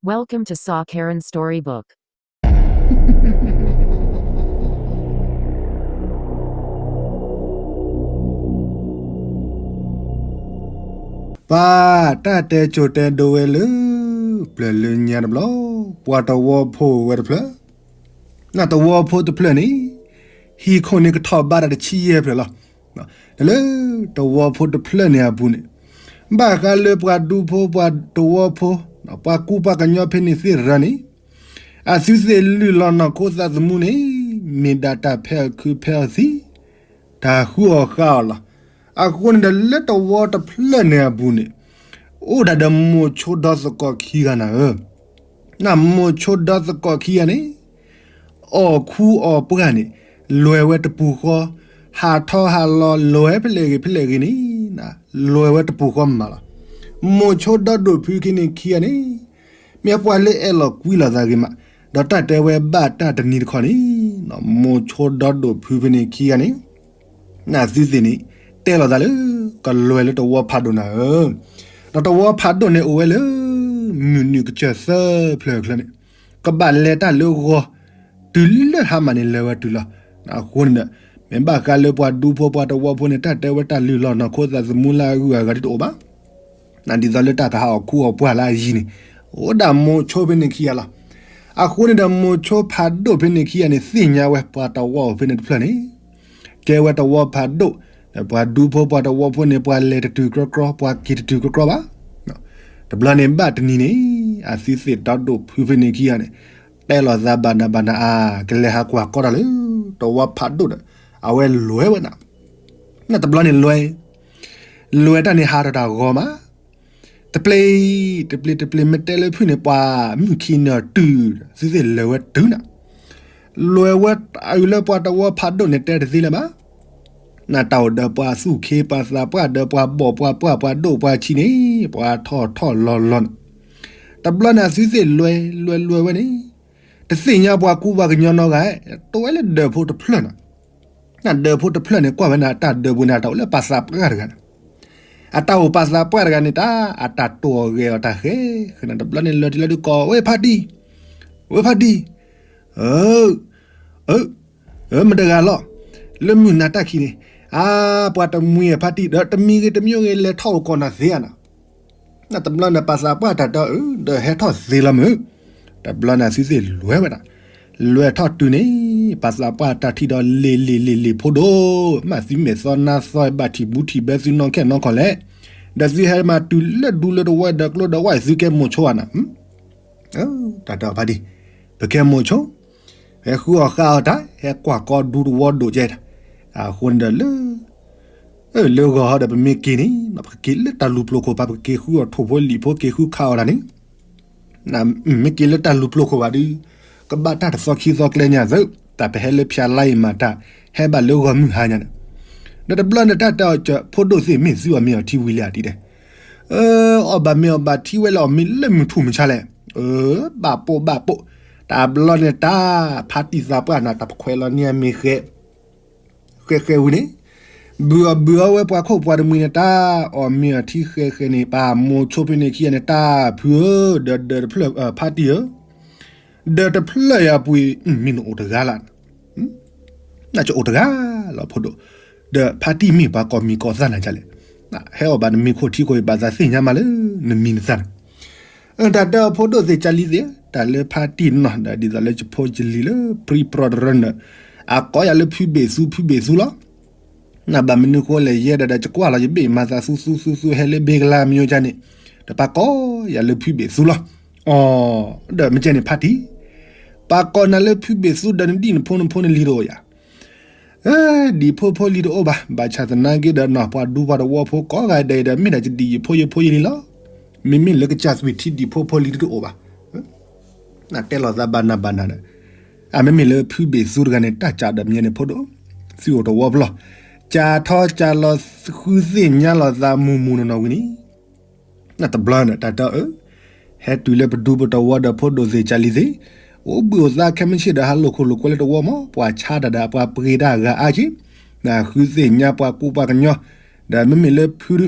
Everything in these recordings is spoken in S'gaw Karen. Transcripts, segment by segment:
Welcome to Saw Karen Storybook. ပၢ်တၢ်တဲကၠိတဲဒိဝဲလၢ ပျၢၤလၢညါတဘျီ, ပှၤတဝီဖိဝဲတဖျၢၣ်, နတဝီဖိတဖျၢၣ်န့ၣ် ဟံၣ်ခိၣ်န့ၣ်ကထီၣ်ဘးတၢ်တဆံယဲၢ်ဖျၢၣ်လီၤ. လၢတဝီဖိတဖျၢၣ်န့ၣ်အပူၤန့ၣ် ဘၣ်ဃးလၢပှၤဒူဖိပှၤတဝီဖိ, ပှၤကူပှၤကညီဖဲန့ၣ်သ့ၣ်တဖၣ်န့ၣ် အသုသ့ၣ်လုၢ်လီၤနီၢ်ခိသးသမူန့ၣ် မ့ၢ်ဒၣ်တၢ်ဖဲအီၣ်ခုးဖဲအီၣ်သံ, တၢ်ဃုအီၣ်ဃုအီၣ်လီၤ. အဃိန့ၣ်ဒီးလၢတဝီတဖျၢၣ်န့ၣ်အပူၤန့ၣ် အိၣ်ဒၣ်ဒီးမိၤဆိဒီသကိးခံဂၤနၤဧၢ, နမိၤဆိဒီသကိးခံဂၤန့ၣ် အီၣ်ခူအီၣ်ပှၢ်န့ၣ် လဲၤဝဲတပူၤဃီ, ဟးထီၣ်ဟးလီၤလဲၤဝဲဖဲလဲၣ်ဂ့ၤဖဲလဲၣ်ဂ့ၤန့ၣ် လဲၤဝဲတပူၤဃီမးလီၤ. မိၤဆိဒီဒိၣ်ဖုခံန့ၣ်ခံဂၤန့ၣ် မ့ၢ်ပှၤလၢအဲၣ်လီၤကွံလိာ်သးဂ့ၤမး, ဒီးတၢ်တဲဝဲဘၣ်တၢ်တနံၤတခီန့ၣ် မိၤဆိဒီဒိၣ်ဖုဖဲန့ၣ်ခံဂၤန့ၣ် နသုသ့ၣ်န့ၣ် တဲလိာ်သးလၢ ကလဲၤလၢတဝီဖးဒိၣ်နၤဧၢ, ဒီးတဝီဖးဒိၣ်န့ၣ်အိၣ်ဝဲလၢ မုၢ်နုာ်ကစၢၢ်သၢဖျၢၣ်ချၢန့ၣ် ကဘၣ်လဲၤတၢ်လၢဂီၤ တုၤလၢဟါမၢ်န့ၣ် လဲၤဝဲတုၤလီၤ. အဃိန့ၣ်ဒီး မ့ၢ်ဘၣ်ဃးလၢပှၤဒူဖိပှၤတဝီဖိန့ၣ် တၢ်တဲဝဲတၢ်လုၢ်လီၤနီၢ်ခိသးသမူလၢအဂုၤအဂၤဒ်တအိၣ်ဘၣ်. ဒ်သိးလၢတၢ်ကဟးအီၣ်ခူအီၣ်ပှၢ်လၢအယံၤန့ၣ် အိၣ်ဒၣ်မိၤဆိဖဲန့ၣ်ခံဂၤလီၤ. အဃိန့ၣ်ဒီးမိၤဆိဖးဒိၣ်ဖဲန့ၣ်ခံဂၤန့ၣ် သ့ၣ်ညါဝဲပှၤတဝီအိၣ်ဖဲန့ၣ်တဖျၢၣ်န့ၣ် ကဲဝဲတဝီဖးဒိၣ်, ဒီးပှၤဒူဖိပှၤတဝီဖိန့ၣ် ပှၤလဲၤတတုၤကြီကြီ, ပှၤက့ၤတတုၤကြီကြီဘၣ်. တဘျီန့ၣ်ဘၣ်တနံၤန့ၣ် အသုသ့ၣ်ဒီဒိၣ်ဖုဖဲန့ၣ်ခံဂၤန့ၣ် တဲလိာ်သးဘၣ်နးဘၣ်နးအါ ကလဲၤဟးကွၢ်ကီတၢ်လၢ တဝီဖးဒိၣ်ဒီး အဝဲလဲၤဝဲနၤ, နတဘျီန့ၣ်လဲၤ လဲၤတၢ်န့ၣ်ဟးထီၣ်တၢ်ဂီၤမး, တပျ့ၤ တပျ့ၤ တပျ့ၤ မ့ၢ်တဲလၢဖုန့ၣ် ပှၤမုၢ်ခံနၤတုၤ သုသ့ၣ်လဲၤဝဲတုၤနၤ, လဲၤဝဲအုၣ်လၢပှၤတဝီဖးဒိၣ်န့ၣ် တဲတသ့လၢၤဘၣ်. နတၢ်အိၣ်ဒီးပှၤသူၣ်ခ့ပှၤသးပှၢ်ဒီးပှၤဘီၣ်ပှၤပှၢ်ပှၤဒိၣ်ပှၤဆံးန့ၣ် ပှၤထီၣ်ထီၣ်လီၤလီၤန့ၣ်, တဘျီန့ၣ်အသုသ့ၣ်လဲၤ လဲၤလဲၤဝဲန့ၣ် တသ့ၣ်ညါပှၤကူပှၤကညီနီတဂၤ, တအိၣ်ဝဲလၢဒၢးဖိတဖျၢၣ်နၤ, နဒၢးဖိတဖျၢၣ်န့ၣ် ကွၢ်ဝဲန့ၣ် အတၢ်ဒၢးပူၤန့ၣ် အတၢ်အိၣ်လၢပှၤသးပှၢ်တဂၤန့ၣ်, အတၢ်အိၣ်ပှၤသးပှၢ်တဂၤန့ၣ် တၢ်အတၢ်တိၢ်အီၣ်ဂဲၤအီၣ်တၢ်ဃဲဃဲန့ၣ် တဘျီန့ၣ်လၢာ်တုၤလၢဒုးကိး ဝဲဖါတံၢ်, ဝဲဖါတံၢ်, အၢ အၢ မတဂၤလီၤ, လၢမုၢ်နၤတၢ်ခံးန့ၣ်, အါ ပှၤတမှံၤအဖါတံၢ်ဒီး တမံၤဂ့ၤတမံၤဂ့ၤ လဲၤထီၣ်အိၣ်ကီၢ်နၤသ့ဧါနၤ, နတဘျီန့ၣ် ပှၤသးပှၢ်တၢ်တဲအၢ ဒီးဟဲထီၣ်သ့လီၤမုၢ်, တဘျီန့ၣ်သုသ့ၣ်လဲၤဝဲဒၣ်, လဲၤထီၣ်တုၤန့ၣ် ပှၤသးပှၢ်တၢ်ထံၣ်ဒီး လ့ၢ်လ့ၢ်လ့ၢ်လ့ၢ်ဖိဒိၣ်, မ့ၢ်သုမဲာ်သီနါသီဘၣ်ထံၣ်ဘူးထံၣ်ဘဲသုနီၢ်ခဲနီၢ်ခီၣ်လဲၣ်, ဒီးသုဟဲမၤတုၤလၢဒူလၢတဝီဒီးကျိဒီးဝၢ် သုကဲမိၤဆိဧါနၤ တၢ်တဲအီၤဖါတံၢ်, ပကဲမိၤဆိ, ဟဲဃုအီၣ်ဃုအီတၢ်, ဟဲကွၢ်ကီဒူတဝီဒိၣ်ကဲတၢ်, အဃိန့ၣ်ဒီးလၢ, လၢဂီၤဟီဒီးပမ့ၢ်က့ၤန့ၣ် ပကက့ၤလၢတၢ်လူၤပျိၤခိၣ်ပၤ ပကက့ၤဃုအီၣ်ထိၣ်ဖိလံာ်ဖိက့ၤဃုခးအီၣ်တၢ်န့ၣ်, မ့ၢ်က့ၤလၢတၢ်လူၤပျိၤခိၣ်ပၤဒုး, ကဘၣ်တၢ်တသီခံသီကျဲညါသၢ, တၢ်ပဟဲလၢဖၠၣ်လါအံၤမၤတၢ်, ဟဲဘၣ်လၢဂီၤမုၢ်ဟါညါန့ၣ်, ဒီးတဘျီန့ၣ်တၢ်တဲအီၤ ဖိဒိၣ်သ့ၣ်မ့ၢ်သုအီၣ်မ့ၤအီထံဝံၤလံဧါဒ်လဲၣ် အီၣ်ဘၣ်မ့ၤအီၣ်ဘၣ်ထံဝဲလၢအီၣ်မ့ၤလၢမုၢ်ထူၣ်မုၢ်ဆါလဲၣ်, ဘၣ်ပိာ်ဘၣ်ပိာ်, တဘျီန့ၣ်တၢ်ဖါတံၢ်သးပှၢ်နၤ တၢ်ပခွဲးလီၤန့ၢ်အမ့ၤဃဲ, ဃဲဃဲဝံၤန့ၣ်, ဘုၣ်အီၣ်ဘုၣ်အီဝဲပှၤခိၣ်ပှၤတမှံၤန့ၣ် တၢ်အီၣ်မ့ၤအီထံဃဲဃဲန့ၣ် ပမိၤဆိဖဲန့ၣ်ခံဂၤန့ၣ် တၢ်ဖုဧၢ, ဒီးဒီးတဖျၢၣ်ဖါတံၢ်ဧၢ ဒီးတဖျၢၣ်အံၤအပူၤအံၤ မ့ၢ်နအိၣ်တဂၤလၢ်, နကအိၣ်တဂၤလီၤဖိဒိၣ်, ဒီးဖါတံၢ်မ့ၢ်ပှၤကိးမံၤကိးသၣ်နၤဒ်လဲၣ်, ဟဲအီၣ်ဘၣ်နမ့ၤခိၣ်ထံခိၣ်အံၤ ဘၣ်သးသ့ၣ်ညါမးလၢနမံၤနသၣ်န့ၣ်, တၢ်တဲအီၤဖိဒိၣ်သ့ၣ်ကၢ်လံသ့ၣ် တၢ်လၢဖါတံၢ်နီၢ်ဒီး ဒ်သိးလၢယဖိယလံၤလၢ ပြံပြီတရၢန့ၣ်, အကိးယၤလၢဖုဘ့ၣ်သူ ဖုဘ့ၣ်သူလီၤ နဘၣ်မနုၤဃိလဲၣ် ယဲဒၣ်ဒီး ယကွၢ်လီၤယဘ့ၣ်မၤသးသူသူသူသူ ဟဲလၢဘ့ကလါမယိကန့ၣ်, ဒီးပှၤကိးယၤလၢဖုဘ့ၣ်သူလီၤ. အီ, ဒီးမ့ၢ်ကဲန့ၣ်ဖါတံၢ်, ပှၤကိးနၤလၢဖုဘ့ၣ်သူဒီး နဒံၣ်နဖိနဖိနလံၤတအိၣ်ယၤ, ဒံၣ်ဖိဖိလံၤတအိၣ်ဘၣ်. ဘၣ်ဆၣ်သနာ်က့ဒီးနီၢ် ပှၤဒူပှၤတဝီဖိကိးဂၤဒဲးဒီး မ့ၢ်ဒၣ်ယဒံၣ်ယဖိယဖိယလံၤလီၤ. မ့မ့ၢ်လၢကစၢ်သွံၣ်ထံဒံၣ်ဖိဖိလံၤတအိၣ်ဘၣ်. နတဲလိာ်သးဘၣ်နးဘၣ်နးဒီး, အမ့မ့ၢ်လၢဖုဘ့ၣ်သူတဂၤန့ၣ် တၢ်ကးဒီးမ့ၢ်န့ၣ်ဖိဒိၣ်, သုအိၣ်တဝီပလီၢ်, ကးထီၣ်ကးလီၤ ဃုသ့ၣ်ညါလိာ်သးမုၢ်မုၢ်နီၢ်နီၢ်ဝံၤန့ၣ်, နတဘျီန့ၣ် တၢ်တဲအၢ, ဟဲတုၤလၢပဒူပတဝီဒီး ဖိဒိၣ်သ့ၣ်ကၢ်လံသ့ၣ်, အိၣ်ဘှံးအိၣ်သါခဲမုၢ်ဆ့ၣ်ဒီး ဟးလိာ်ခိၣ်လိာ်ကွဲလၢတဝီမး, ပှၤဆါတၢ်ဒီး ပှၤပှ့ၤတၢ်ဂၤအါက့, နဃုသ့ၣ်ညါပှၤကူပှၤကညီ, ဒီးမ့မ့ၢ်လၢဖုဒု,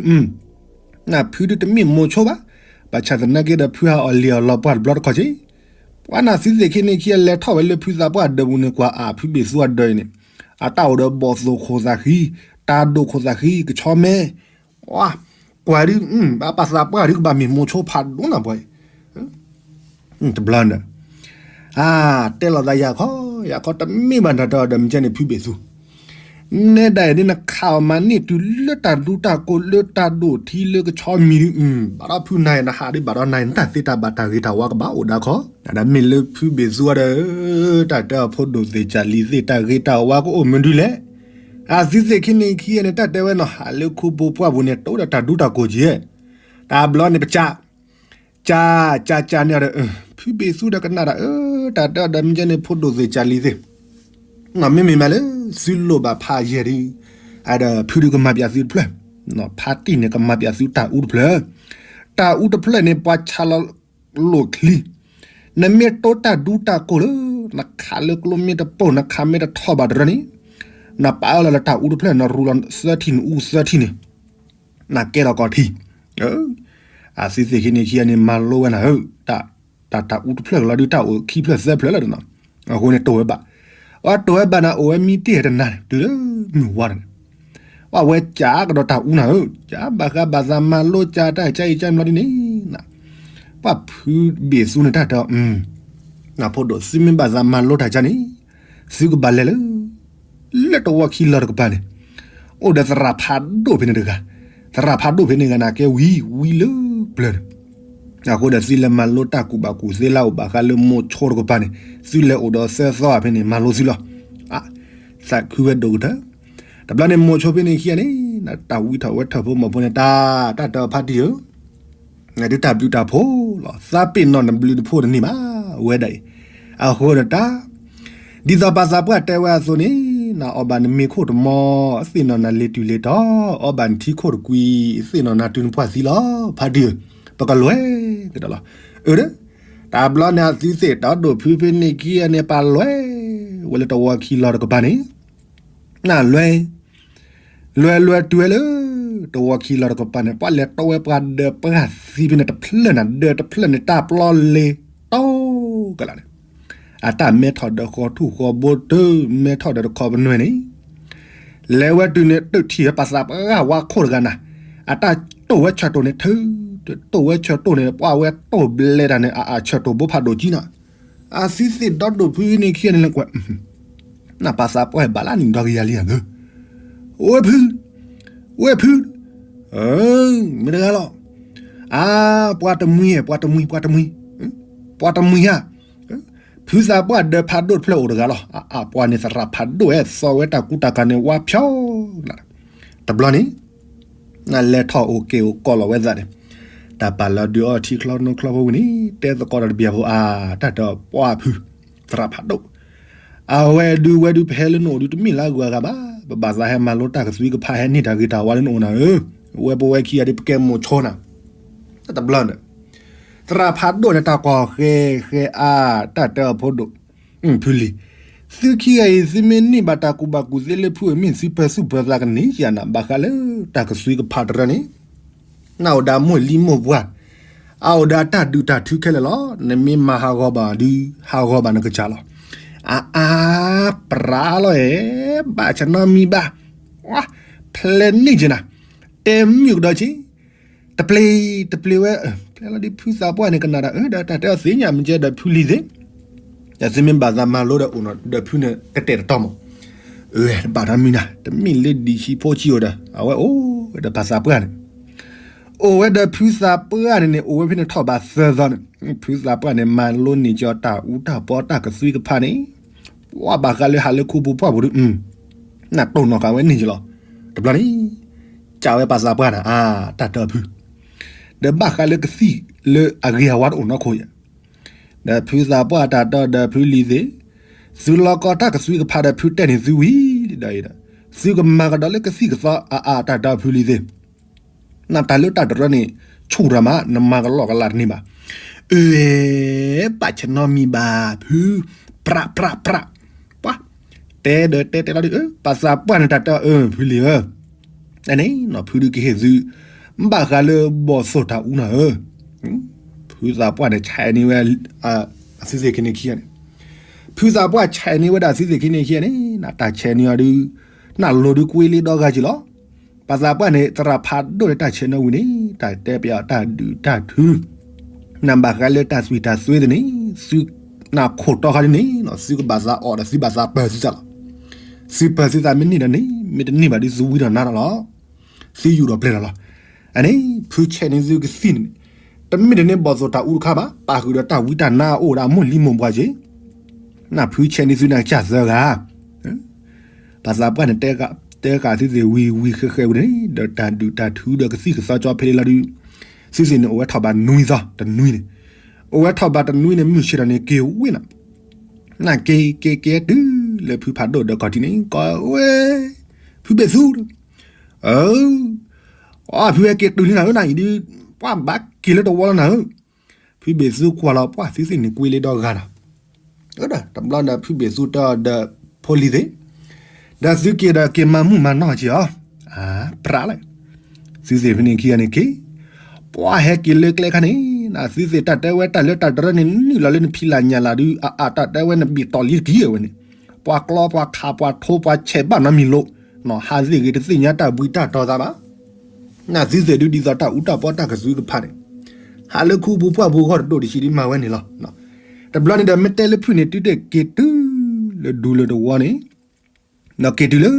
နဖုဒုတမ့ၢ်မိၤဆိဘၣ်, ပ ဘၣ်ဆၣ်သနာ်က့ဒီး ဖုဟးအီၣ်လံၣ်အီၣ်လီၤပှၢ်တဘျီတခီၣ်က့, ပှၤနၢ်သုသ့ၣ်ခံနံၤခံအလဲၤထီၣ်ဝဲလၢဖုသးပှၢ်ဒၢးပူၤန့ၣ် ကွၢ်အါ ဖုဘ့ၣ်သူအဒၢးအံၤန့ၣ်, အတၢ်အိၣ်ဒီးဘီၣ်သိၣ်ခိၣ်သးဃံ, တၢ်ဒိၣ်ခိၣ်သးဃံ ကဆီမဲ, ကွၢ်ဒုး ဘၣ်ပာ်သးပှၢ်ဒုးကဘၣ်မ့ၢ်မိၤဆိဖးဒိၣ်နၤပှၤအံၤ တဘျီန့ၣ်, အါ, တဲလီၤသးယၤခီ, ယၤခီတမ့ၢ်ဘၣ်နတၢ်တဲအီၤဒီးမ့ၢ်ကဲန့ၣ် ဖုဘ့ၣ်သူ, နဲဒၣ်အံၤဒ်နခးအီၤမၤန့ၢ်တုၤလၢတၢ်ဒူတၢ်ကိၢ်လၢတၢ်ဒိၣ်ထံလၢကဆီမံၤဒုး, ဘၣ်ဒီးဖုနၤအံၤ နဟးဒုးဘၣ်ဒီးနၤအံၤ နတၢ်သ့တၢ်ဘၣ်တၢ်ဂ့ၤတၢ်ဝါကဘၣ်အိၣ်ဒၣ်ခီ, ဒ်မ့ၢ်လၢဖုဘ့ၣ်သူအဒီး, တၢ်တဲအီၤဖိဒိၣ်သ့ၣ်ကၢ်လံၤသ့ၣ်တၢ်ဂ့ၤတၢ်ဝါကအိၣ်မနုၤလဲၣ်, အသုသ့ၣ်ခံနံၤခံဂၤန့ၣ် တၢ်တဲဝဲနီၤ ဟးလၢခူပူၤပှၢ်ပူၤန့ၣ် တအိၣ်ဒီးတၢ်ဒူတၢ်ကိၢ်က့ၤ, တဘျီန့ၣ်ပကၢ် ကၢ်, ကၢ်ကၢ်န့ၣ်ဒီး, ဖုဘ့ၣ်သူဒီးကနၣ်ဒီး, တၢ်တဲအီၤဒီးမ့ၢ်ကဲန့ၣ် ဖိဒိၣ်သ့ၣ်ကၢ်လံၤသ့ၣ်, မ့မ့ၢ်မးလၢ သုလိၣ်ဘၣ်ဖးယဲၢ်ဒီး, အဒီးဖုဒုးကမၤပၠးသုတဖျၢၣ်, ဖါတံၢ်န့ၣ် ကမၤပၠးသုတၢ်အူတဖျၢၣ်, တၢ်အူတဖျၢၣ်န့ၣ် ပှၤဆါလီၤလိာ်ချံ နမ့ၢ်တိတၢ်ဒူတၢ်ကိၢ်လၢ နခးလၢကျိမ့ၢ်တပိၢ် နခးမ့ၢ်တထီၣ်ဘၣ်တရၢန့ၣ်, နပာ်အီၤလၢတၢ်အူတဖျၢၣ် နရူလီၤသၢထံၣ် နအူသၢထံၣ်န့ၣ်, နကဲထီၣ်ကီၢ်ထံ, အသုသ့ၣ်ခံနံၤခံဂၤန့ၣ် မၤလိဝဲနၤဧၢ, တၢ်တၢ်အူတဖျၢၣ်ကလီၤဒုး တၢ်အိၣ်ခံဖျၢၣ်သၢဖျၢၣ်လၢာ်နီၤ, အဃိန့ၣ်တိၢ်ဝဲဘၣ်, အတိၢ်ဝဲဘၣ်န့ၣ် အိၣ်ဝဲမံတ့ၢ်တနၤန့ၣ် တုၤလၢမုၢ်ဝါန့ၣ် ပှၤဝဲကၢ်ကဒီးတၢ်အူနၤဧၢ, ကၢ်ဘၣ်ဃးဘၣ်သးမၤလိကၢ်တၢ်ကၢ်အံၤကၢ်မီၤဒ်န့ၣ်, ပှၤဖုဘ့ၣ်သူန့ၣ်တၢ်တဲအီၤ, နဖိဒိၣ် သုမ့ၢ်ဘၣ်သးမၤလိတၢ်ကၢ်န့ၣ်, သုကဘၣ်လဲၤလၢ လၢတဝီခံလီၤတကပၤန့ၣ်, အိၣ်ဒီးသရၣ်ဖးဒိၣ်ဖဲန့ၣ်တဂၤ, သရၣ်ဖးဒိၣ်ဖဲန့ၣ်ဂၤန့ၣ် ကဲဝံၤဝံၤလၢပျၢၤန့ၣ်, အဃိဒီးသုလဲၤမၤလိတၢ်ကူၣ်ဘၣ်ကူၣ်သ့လၢအိၣ်ဘၣ်ဃးလၢမိၤဆိတကပၤန့ၣ်, သုလဲၤအိၣ်ဒီးသၢသီဖဲန့ၣ် မၤလိသုလီၤ, သးခုဝဲဒိၣ်ကတၢၢ်, တဘျီန့ၣ်မိၤဆိဖဲန့ၣ်ခံဂၤန့ၣ်, တၢ်ဝံထီၣ်ဝဲထီၣ်ဖိမီၤဖိန့ၣ် တၢ် တၢ်တဲအီၤဖါတံၢ်ဧၢ နဒုးတၢ်ဘျုးတၢ်ဖှိၣ်လီၤ, သးပ့ၤနီၣ်နဘျုးနဖှိၣ်တန့ၢ်ဘၣ်, ဝဲဒၣ်အံၤ, အဃိဒီးတၢ်, ဒ်သိးပှၤသးပှၢ်တဲဝဲအသိးန့ၣ်, နအီၣ်ဘၣ်နမ့ၤခိၣ်တမီၤ, သ့ၣ်နီၣ်နၤလ့ၤတုၤလ့ၤတီၤ, အီၣ်ဘၣ်နထံခိၣ်တကွံ, သ့ၣ်နီၣ်နၤတုၤနပှၢ်သံလီၤ, ဖါတံၢ်ဧၢ, ပကလွဲၢ်ကဒီးလီၤ, အၢ, တဘျီန့ၣ်အသုသ့ၣ်ဒီးဒိၣ်ဖုဖဲန့ၣ်ခံဂၤန့ၣ် ပာ်လွဲၢ်ဝဲလၢတဝီခံလီၤတကပၤန့ၣ်, နလွဲၢ် လွဲၢ်လွဲၢ်တုၤဝဲလၢ တဝီခံလီၤတကပၤန့ၣ် ပှၤလဲၤတိဝဲပှၤဒၢးပှၢ်သံဖဲန့ၣ်တဖျၢၣ်န့ၣ်, ဒၢးတဖျၢၣ်န့ၣ် တၢ်ပျီလ့ၤတီကလးန့ၣ်, အတၢ်မဲထီၣ်ဒီးဃီထူၣ်ဃီဘိတၢ်, မဲထီၣ်ဒီးတခီပနွဲၢ်န့ၣ်, လဲၤဝဲတုၤန့ၣ် တုၤထံၣ်ဝဲပှၤသးပှၢ်ဝါခိၣ်တဂၤနၤ, အတၢ်တိၢ်ဝဲဆၢၣ်တိၢ်န့ၣ် ထုး, တိၢ်ဝဲဆၢၣ်တိၢ်န့ၣ် ပှၤဝဲတိၢ်ဘျဲးတၢ်န့ၣ် အအၢၣ်ဆၢၣ်တိၢ်ဘိဖးဒိၣ်ကံနၤ အသုသ့ၣ်ဒီးဒိၣ်ဖုန့ၣ်ခံဂၤန့ၣ်လဲၤကွဲး, နပာ်သးပှၢ်ဘၣ်လၢနံၤဒီဂ့ၤယၤလံဧါ, အိၣ်ဝဲဖု, အိၣ်ဝဲဖု, မ့ၢ်တဂၤလီၤ, အါ, ပှၤတမှံၤ, ပှၤတမှံၤ, ပှၤတမှံၤ, ပှၤတမှံၤဧါ, ဖုသးပှၢ်ဒၢးဖးဒိၣ်တဖျၢၣ်အိၣ်တဂၤလီၤ, အါ, ပှၤန့ၣ်သရၣ်ဖးဒိၣ်ဝဲ သီဝဲတၢ်ကူတၢ်ကၤန့ၣ် ဝါဖျီ တဘျီန့ၣ် နလဲၤထီၣ်အိၣ်က့ၤအိၣ်ကီၢ်လီၤဝဲသးန့ၣ်, တၢ်ပာ်လီၤဒုးအီထံချီနိချီဖိဝံၤန့ၣ် တဲသကိးဒီးတဘျီဖိအါ, တၢ်ဒီးပှၢ်ဖု, သရၣ်ဖးဒိၣ်, အဝဲဒုးဝဲဒုး ပဟဲလၢနအိၣ်ဒုး တမ့ၢ်လၢအဂုၤအဂၤဘၣ်, ပဘၣ်သးဟဲမၤလိတၢ်ကသွံကဖး ဟဲန့ၢ်တၢ်ဂ့ၤတၢ်ဝါလၢနအိၣ်နၤဧၢ, ဝဲပဝဲခံဂၤဒုး ပကဲမိၤဆိနၤ, တဘျီန့ၣ် သရၣ်ဖးဒိၣ်န့ၣ် တၢ်ကွၢ်ဃဲဃဲအါ, တၢ်တဲအီၤဖိဒိၣ်, ဖုလံၤ, သုခံဂၤအံၤ သုမ့ၢ်န့ၢ်ဘၣ်တၢ်ကူၣ်ဘၣ်ကူၣ်သ့လၢဖုအမ့ၢ် သုပၢၤသူၣ်ပၢၤသးကန့ၢ်ယၤနၤ ဘၣ်ဃးလၢတၢ်ကသွံကဖးတရၢန့ၣ်, နအိၣ်ဒီးမိၢ်လံမိၢ်ပှၢ်, အအိၣ်ဒီးတၢ်ဒုးတၢ်ထုခဲလၢာ်လီၤ, နမ့ၢ်မၤဟးဂီၤဘၣ်ဒုး ဟးဂီၤဘၣ်နကစၢ်လီၤ, အါအါ, ပြးလီၤအဲ, ဘၣ်ဆၣ်နီတမံၤဘၣ်, ဖျဲးန့ၢ်က့ၤနၤ, တဲမုာ်ကဒီးက့ၤ တပျ့ၤ တပျ့ၤဝဲ, ဖျဲးလီၤဒုး ဖုသးပှၢ်န့ၣ်ကနၣ်ဒီး, ဒီးတၢ်တဲအီၤသ့ၣ်ညါ မ့ၢ်ကဲဒီးဖုလံၤသ့ၣ်, ဒီးသုမ့ၢ်ဘၣ်သးမၤလိဒီးအိၣ်နီၤ ဒီးဖုန့ၣ်ကတဲာ်တတီမး, တဘၣ်နီတမံၤနၤ, တမ့ၢ်လၢဒံၣ်ဆံးဖိဆံးအိၣ်ဒီး အဝဲအိၣ်ဝဲဒီးပှၤသးပှၢ်န့ၣ်, အိၣ်ဝဲဒီးဖုသးပှၢ်န့ၣ်န့ၣ် အိၣ်ဝဲဖဲန့ၣ်ထီၣ်ဘးသၢသီန့ၣ်, ဖုသးပှၢ်န့ၣ် မၤလိန့ၢ်က့ၤအီၤတၢ်အူတၢ်ပီတၢ်ကသွံကဖးန့ၣ်, ပှၤဘၣ်ဃးလၢဟးလၢခူပူၤပှၢ်ပူၤဒုး နတိၢ်နီၣ်ဃာ်ဝဲန့ၢ်က့ၤလီၤ, တဘျီန့ၣ် ကးဝဲပှၤသးပှၢ်နၤ, အါ, တၢ်တဲအီၤဖု, ဒီးဘၣ်ဃးလၢကသံၣ်လၢအဂ့ၤအဝါတအိၣ်နီတခီယၤ, ဒီးဖုသးပှၢ်တၢ်တဲအီၤဒီးဖုလံၤသ့ၣ်, သုလီၤကီတၢ်ကသွံကဖးဒီးဖုတဲန့ၣ်သုဝံၤဒီးအံၤဒီး, သုကမၤကဒီးလၢကသံၣ်ကသီအါအါ, တၢ်တဲအီၤဖုလံၤသ့ၣ် နတၢ်လၢတၢ်တရၢန့ၣ် ဆူၣ်တၢ်မး နမၤကလီကလီတန့ၢ်ဘၣ်, အၢ, ဘၣ်ဆၣ်နီတမံၤဘၣ် ဖု, ပြးပြးပြး, ပှၤ, တဲဒီးတဲတဲလီၤဒုး ပှၤသးပှၢ်န့ၣ်တၢ်တဲအီၤ အၢ ဖုလံၤဧၢ, အန့ၣ်နီၤ ဖုဒုးကဟ့ၣ်သု, ဘၣ်ဃးလၢဘီၣ်သိၣ်တၢ်အူနၤဧၢ, ဖုသးပှၢ်န့ၣ်ဆဲးန့ၢ်ဝဲ အသုသ့ၣ်ခံန့ၣ်ခံဂၤန့ၣ်, ဖုသးပှၢ်ဆဲးန့ၢ်ဝဲဒၣ်သုသ့ၣ်ခံန့ၣ်ခံဂၤန့ၣ် နတၢ်ဆဲးန့ၢ်အီၤဒုး နလိၤဒုးကွ့လ့ဒီဂၤက့ၤလီၤ. ပှၤသးပှၢ်န့ၣ် သရၣ်ဖးဒိၣ်န့ၣ် တၢ်ဆဲးန့ၢ်ဝံၤန့ၣ် တၢ်တဲပယီၤတၢ်ဒုးတၢ်ထု နဘၣ်ဃးလၢတၢ်သွံၣ်တၢ်သွဲသ့ၣ်န့ၣ် သုနခိၣ်တီဃာ်ဒ်န့ၣ် သုကဘၣ်သးအီၣ်ဒီးသုဘၣ်သးပၢၤသုသးလီၤ. သုပၢၤသုသးမ့ၢ်န့ၢ်ဒီးန့ၣ် မ့ၢ်တန့ၢ်ဘၣ်ဒ်သုဝံဒီးနါဒီးလီၤ. သုယူၢ်ဒီးပျဲၢ်ဒီးလီၤ. အန့ၣ် ဖုဆဲးန့ၢ်သုကသံၣ်န့ၣ် တမ့ၢ်တန့ၢ်ဘီၣ်သိၣ်တၢ်အူတခါဘၣ် ပာ်ဃုာ်ဒီးတၢ်ဝံတၢ်နါအအိၣ်ဒီးအမိၢ်လံမိၢ်ပှၢ်က့ၤ နဖုဆဲးန့ၢ်သုန့ၣ်ကစၢ်သၢဂၤ ပှၤသးပှၢ်န့ၣ် တဲဃာ်သုသ့ၣ်ဝံၤဝံၤဃဲးဃဲးဝံၤန့ၣ် ဒီးတၢ်ဒုးတၢ်ထုဒီးကသံၣ်ကသီကၠီဖဲလံလီၤဒုး သုသ့ၣ်န့ၣ် အိၣ်ဝဲထီၣ်ဘၣ်နွံသီ တနွံန့ၣ် အိၣ်ဝဲထီၣ်ဘၣ်တနွံန့ၣ် မုၢ်ဆ့ၣ်ထီၣ်န့ၣ် က့ၤဝ့ၢ်နီၤ နက့ၤက့ၤက့ၤတုၤလၢဖုဖးဒိၣ်ဒီးခီၣ်ထံးန့ၣ် ကီဝဲ ဖုဘ့ၣ်သူ အၢ အဖုဟဲက့ၤတုၤလံနၤဧၢ နၤအံၤဒုး ပှၤဘၣ်က့ၤလၢတဝီလီၤနၤဧၢ ဖုဘ့ၣ်သူကွၢ်လီၤပှၢ်သုသ့ၣ်န့ၣ်ကွ့လ့ဒီဂၤလီၤ. တဘျီဒီးဖုဘ့ၣ်သူတဲအီၤဒီးဖိလံၤသ့ၣ်, ဒီးသုက့ၤဒီးက့ၤမၤမုၢ်မၤနီၢ်က့ၤအီၤ, အပြးလဲၣ်, သုသ့ၣ်ဖဲန့ၣ်ခံဂၤန့ၣ်က့ၤ, ပှၢ်ဟဲက့ၤလၢကျဲခါန့ၣ်, နသုသ့ၣ်တၢ်တဲဝဲတၢ်လၢတၢ်တရၢန့ၣ် နုာ်လီၤလၢနဖံးလၢ်ညၣ်လၢ်ဒုး အအတၢ်တဲဝဲနဘ့ၣ်တီၢ်လံတက့ၢ်ဝဲန့ၣ်, ပှၤကျီပှၤခးပှၤထိပှၤဆဲးဘၣ်နီတမံၤလိာ်, ဟးသ့ၣ်ဂ့ၤတသ့ၣ်ညါတၢ်ဘှံးတၢ်တီၤသးဘၣ် နသုသ့ၣ်ဒုးဒ်သိးတၢ်အူတၢ်ပီတၢ်ကသုကဖးန့ၣ်, ဟးလၢခူပူၤပှၢ်ပူၤဂီၢ်တဒိၣ်တဆံးဒ်မၤဝဲန့ၣ်လီၤ. တဘျီန့ၣ်ဒီးမ့ၢ်တဲလၢဖုၣ်န့ၣ် တုၤတက့ၤတုၤလၢဒူလၢတဝီန့ၣ်, ဒီးက့ၤတုၤလၢ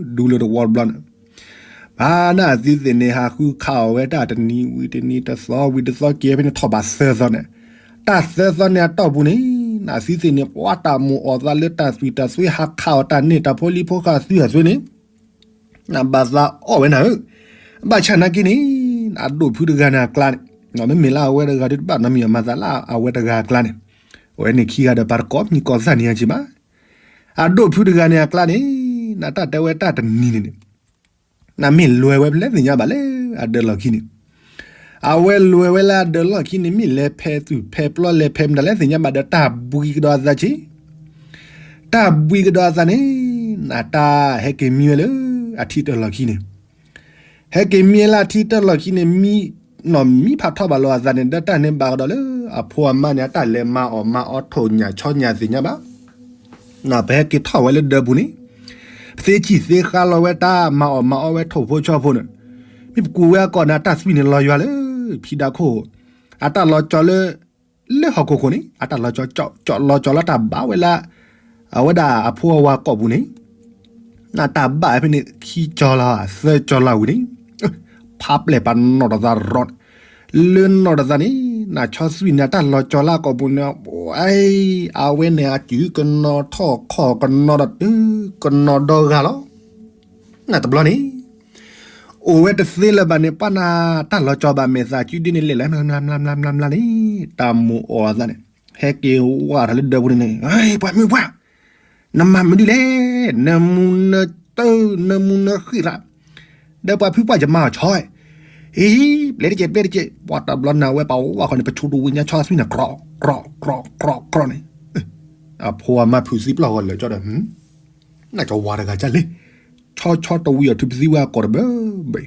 ဒူလၢတဝီတဘျီန့ၣ်, ဘၣ်နသုသ့ၣ်န့ၣ် ဟးဃုခးအီၣ်ဝဲတၢ်တနံၤဝံၤတနံၤ တသီဝံၤတသီ က့ၤဖဲန့ၣ်ထီၣ်ဘၣ်သၢသီန့ၣ်, တၢ်သၢသီန့ၣ်အတီၢ်ပူၤန့ၣ်, နသုသ့ၣ်န့ၣ် ပှၤတၢ်မိၣ်အီၣ်သးလၢတၢ်သွံၣ်တၢ်သွဲဟးခးအီၣ်တၢ်န့ၢ်တၢ်ဖိလံၤဖိဃာ်သုအသွဲန့ၣ် နဘၣ်သးအီၣ်ဝဲနၤဧၢ, ဘၣ်ဆၣ်နာ်က့န့ၣ်, အဒိၣ်ဖုတဂၤန့ၣ်အကျါန့ၣ်, မ့မ့ၢ်လၢအဝဲတဂၤဒုးတဘၣ်နီတမံၤအမၤသးလၢအဝဲတဂၤအကျါန့ၣ်, အဝဲန့ၣ်ခံဂၤဒီးပှၤတကိးမံၤကိးသၣ်န့ၣ်ယါက့ၤဘၣ်, အဒိၣ်ဖုတဂၤန့ၣ်အကျါန့ၣ်, နတၢ်တဲဝဲတၢ်တနံၤန့ၣ်န့ၣ်, နမ့ၢ်လဲၤဝဲဖဲလဲၣ်သ့ၣ်ညါဘၣ်လၢအဒၢးလီၢ်ခံန့ၣ်, အဝဲလဲၤဝဲလၢအဒၢးလီၢ်ခံန့ၣ် မ့ၢ်လဲၤဖဲသူၣ်ဖဲပျီလဲၤဖဲမတၤလဲၣ်သ့ၣ်ညါဘၣ်ဒီးတၢ်ဘှံးကဒီးအသးက့ၤ တၢ်ဘှံးကဒီးအသးန့ၣ်, နတၢ်ဟဲက့ၤမံဝဲလၢအထံတၢၢ်လီၢ်ခံန့ၣ်, ဟဲက့ၤမံဝဲလၢအထံတၢၢ်လီၢ်ခံန့ၣ် မံနီၢ်မံဖးထီၣ်ဘၣ်လီၤအသးန့ၣ် ဒီးတၢ်န့ၣ်ဘၣ်ကဒီးလၢအဖိအမါန့ၣ် အတၢ်လဲၤမၤအီၣ်မၤအီထိၣ်ညၣ်ဆီညၣ်သ့ၣ်ညါဘၣ် နပဟဲက့ၤထီၣ်ဝဲလၢဒၢးပူၤန့ၣ်, ပသ့ဆံၣ်သ့ဃါလီၤဝဲတၢ်မၤအီၣ်မၤအီဝဲထိၣ်ဖိဆီဖိန့ၣ်, မ့ၢ်ပကူးဝဲအကီၢ်န့ၣ် အတၢ်သွံၣ်န့ၣ်လီၤယွၤလၢ ဖံးဒါခိၣ်, အတၢ်လီၤကၠီလၢ လၢဟီၣ်ခိၣ်ခိၣ်န့ၣ် အတၢ်လီၤကၠီ ကၠီလီၤကၠီလၢတၢ်ဘၣ်ဝဲလၢ အဝဲဒၣ်အဖိအဝၤကိာ်ပူၤန့ၣ်, နတၢ်ဘၣ်ဖဲန့ၣ် ခံကၠီလီၤ သၢကၠီလီၤဝံၤန့ၣ်, ဖးပျဲၢ်ပာ်နီၣ်တသးရီန့ၣ်, လၢနီၣ်တသးန့ၣ်, နဆီသွံၣ်န့ၣ် အတၢ်လီၤကၠီလၢအကိာ်ပူၤန့ၣ်, အဝဲန့ၣ်အစုကနီၤထီၣ်ခီၣ်ကနီၤဒီးတုၤကနီၤဒီဂၤလီၤ. နတဘျီန့ၣ် အိၣ်ဝဲတသ့လၢၤဘၣ်န့ၣ် ပှၤနတၢ်လီၤကၠီဘၣ်မဲာ်သၣ်စုဒ့န့ၣ် လဲၤလၢမျးမျးမျးမျးမျးန့ၣ်, တၢ်မိၣ်အီၣ်အသးန့ၣ်, ဟဲက့ၤဝဲထီၣ်လၢဒၢးပူၤန့ၣ်န့ၣ်, ပှၤမုၣ်ပှၢ်, နမၤမနုၤလဲၣ်, နမူနတၢ် နမူနဃ့ၢ်သး, ဒီးပှၤဖုပှၢ်ယမၤအီၤဆီ, အံၤ, ပျဲတကဲး ပျဲတကဲး, ပှၤတဘျီနၤဝဲပှၤဝဲခီန့ၣ် ပဆိတဝံၤညါဆီသွံၣ်န့ၣ် ကြီကြီကြီန့ၣ်, အဖိအမါဖုးသံပျီၢ်ဂီၤလၢာ်ကၠီဒီး နကဝၤတဂၤကၢ်လံ, ဆီဆီတဝံၤအီၤထုပသံဝဲအကိာ်တဘၢဘၢ,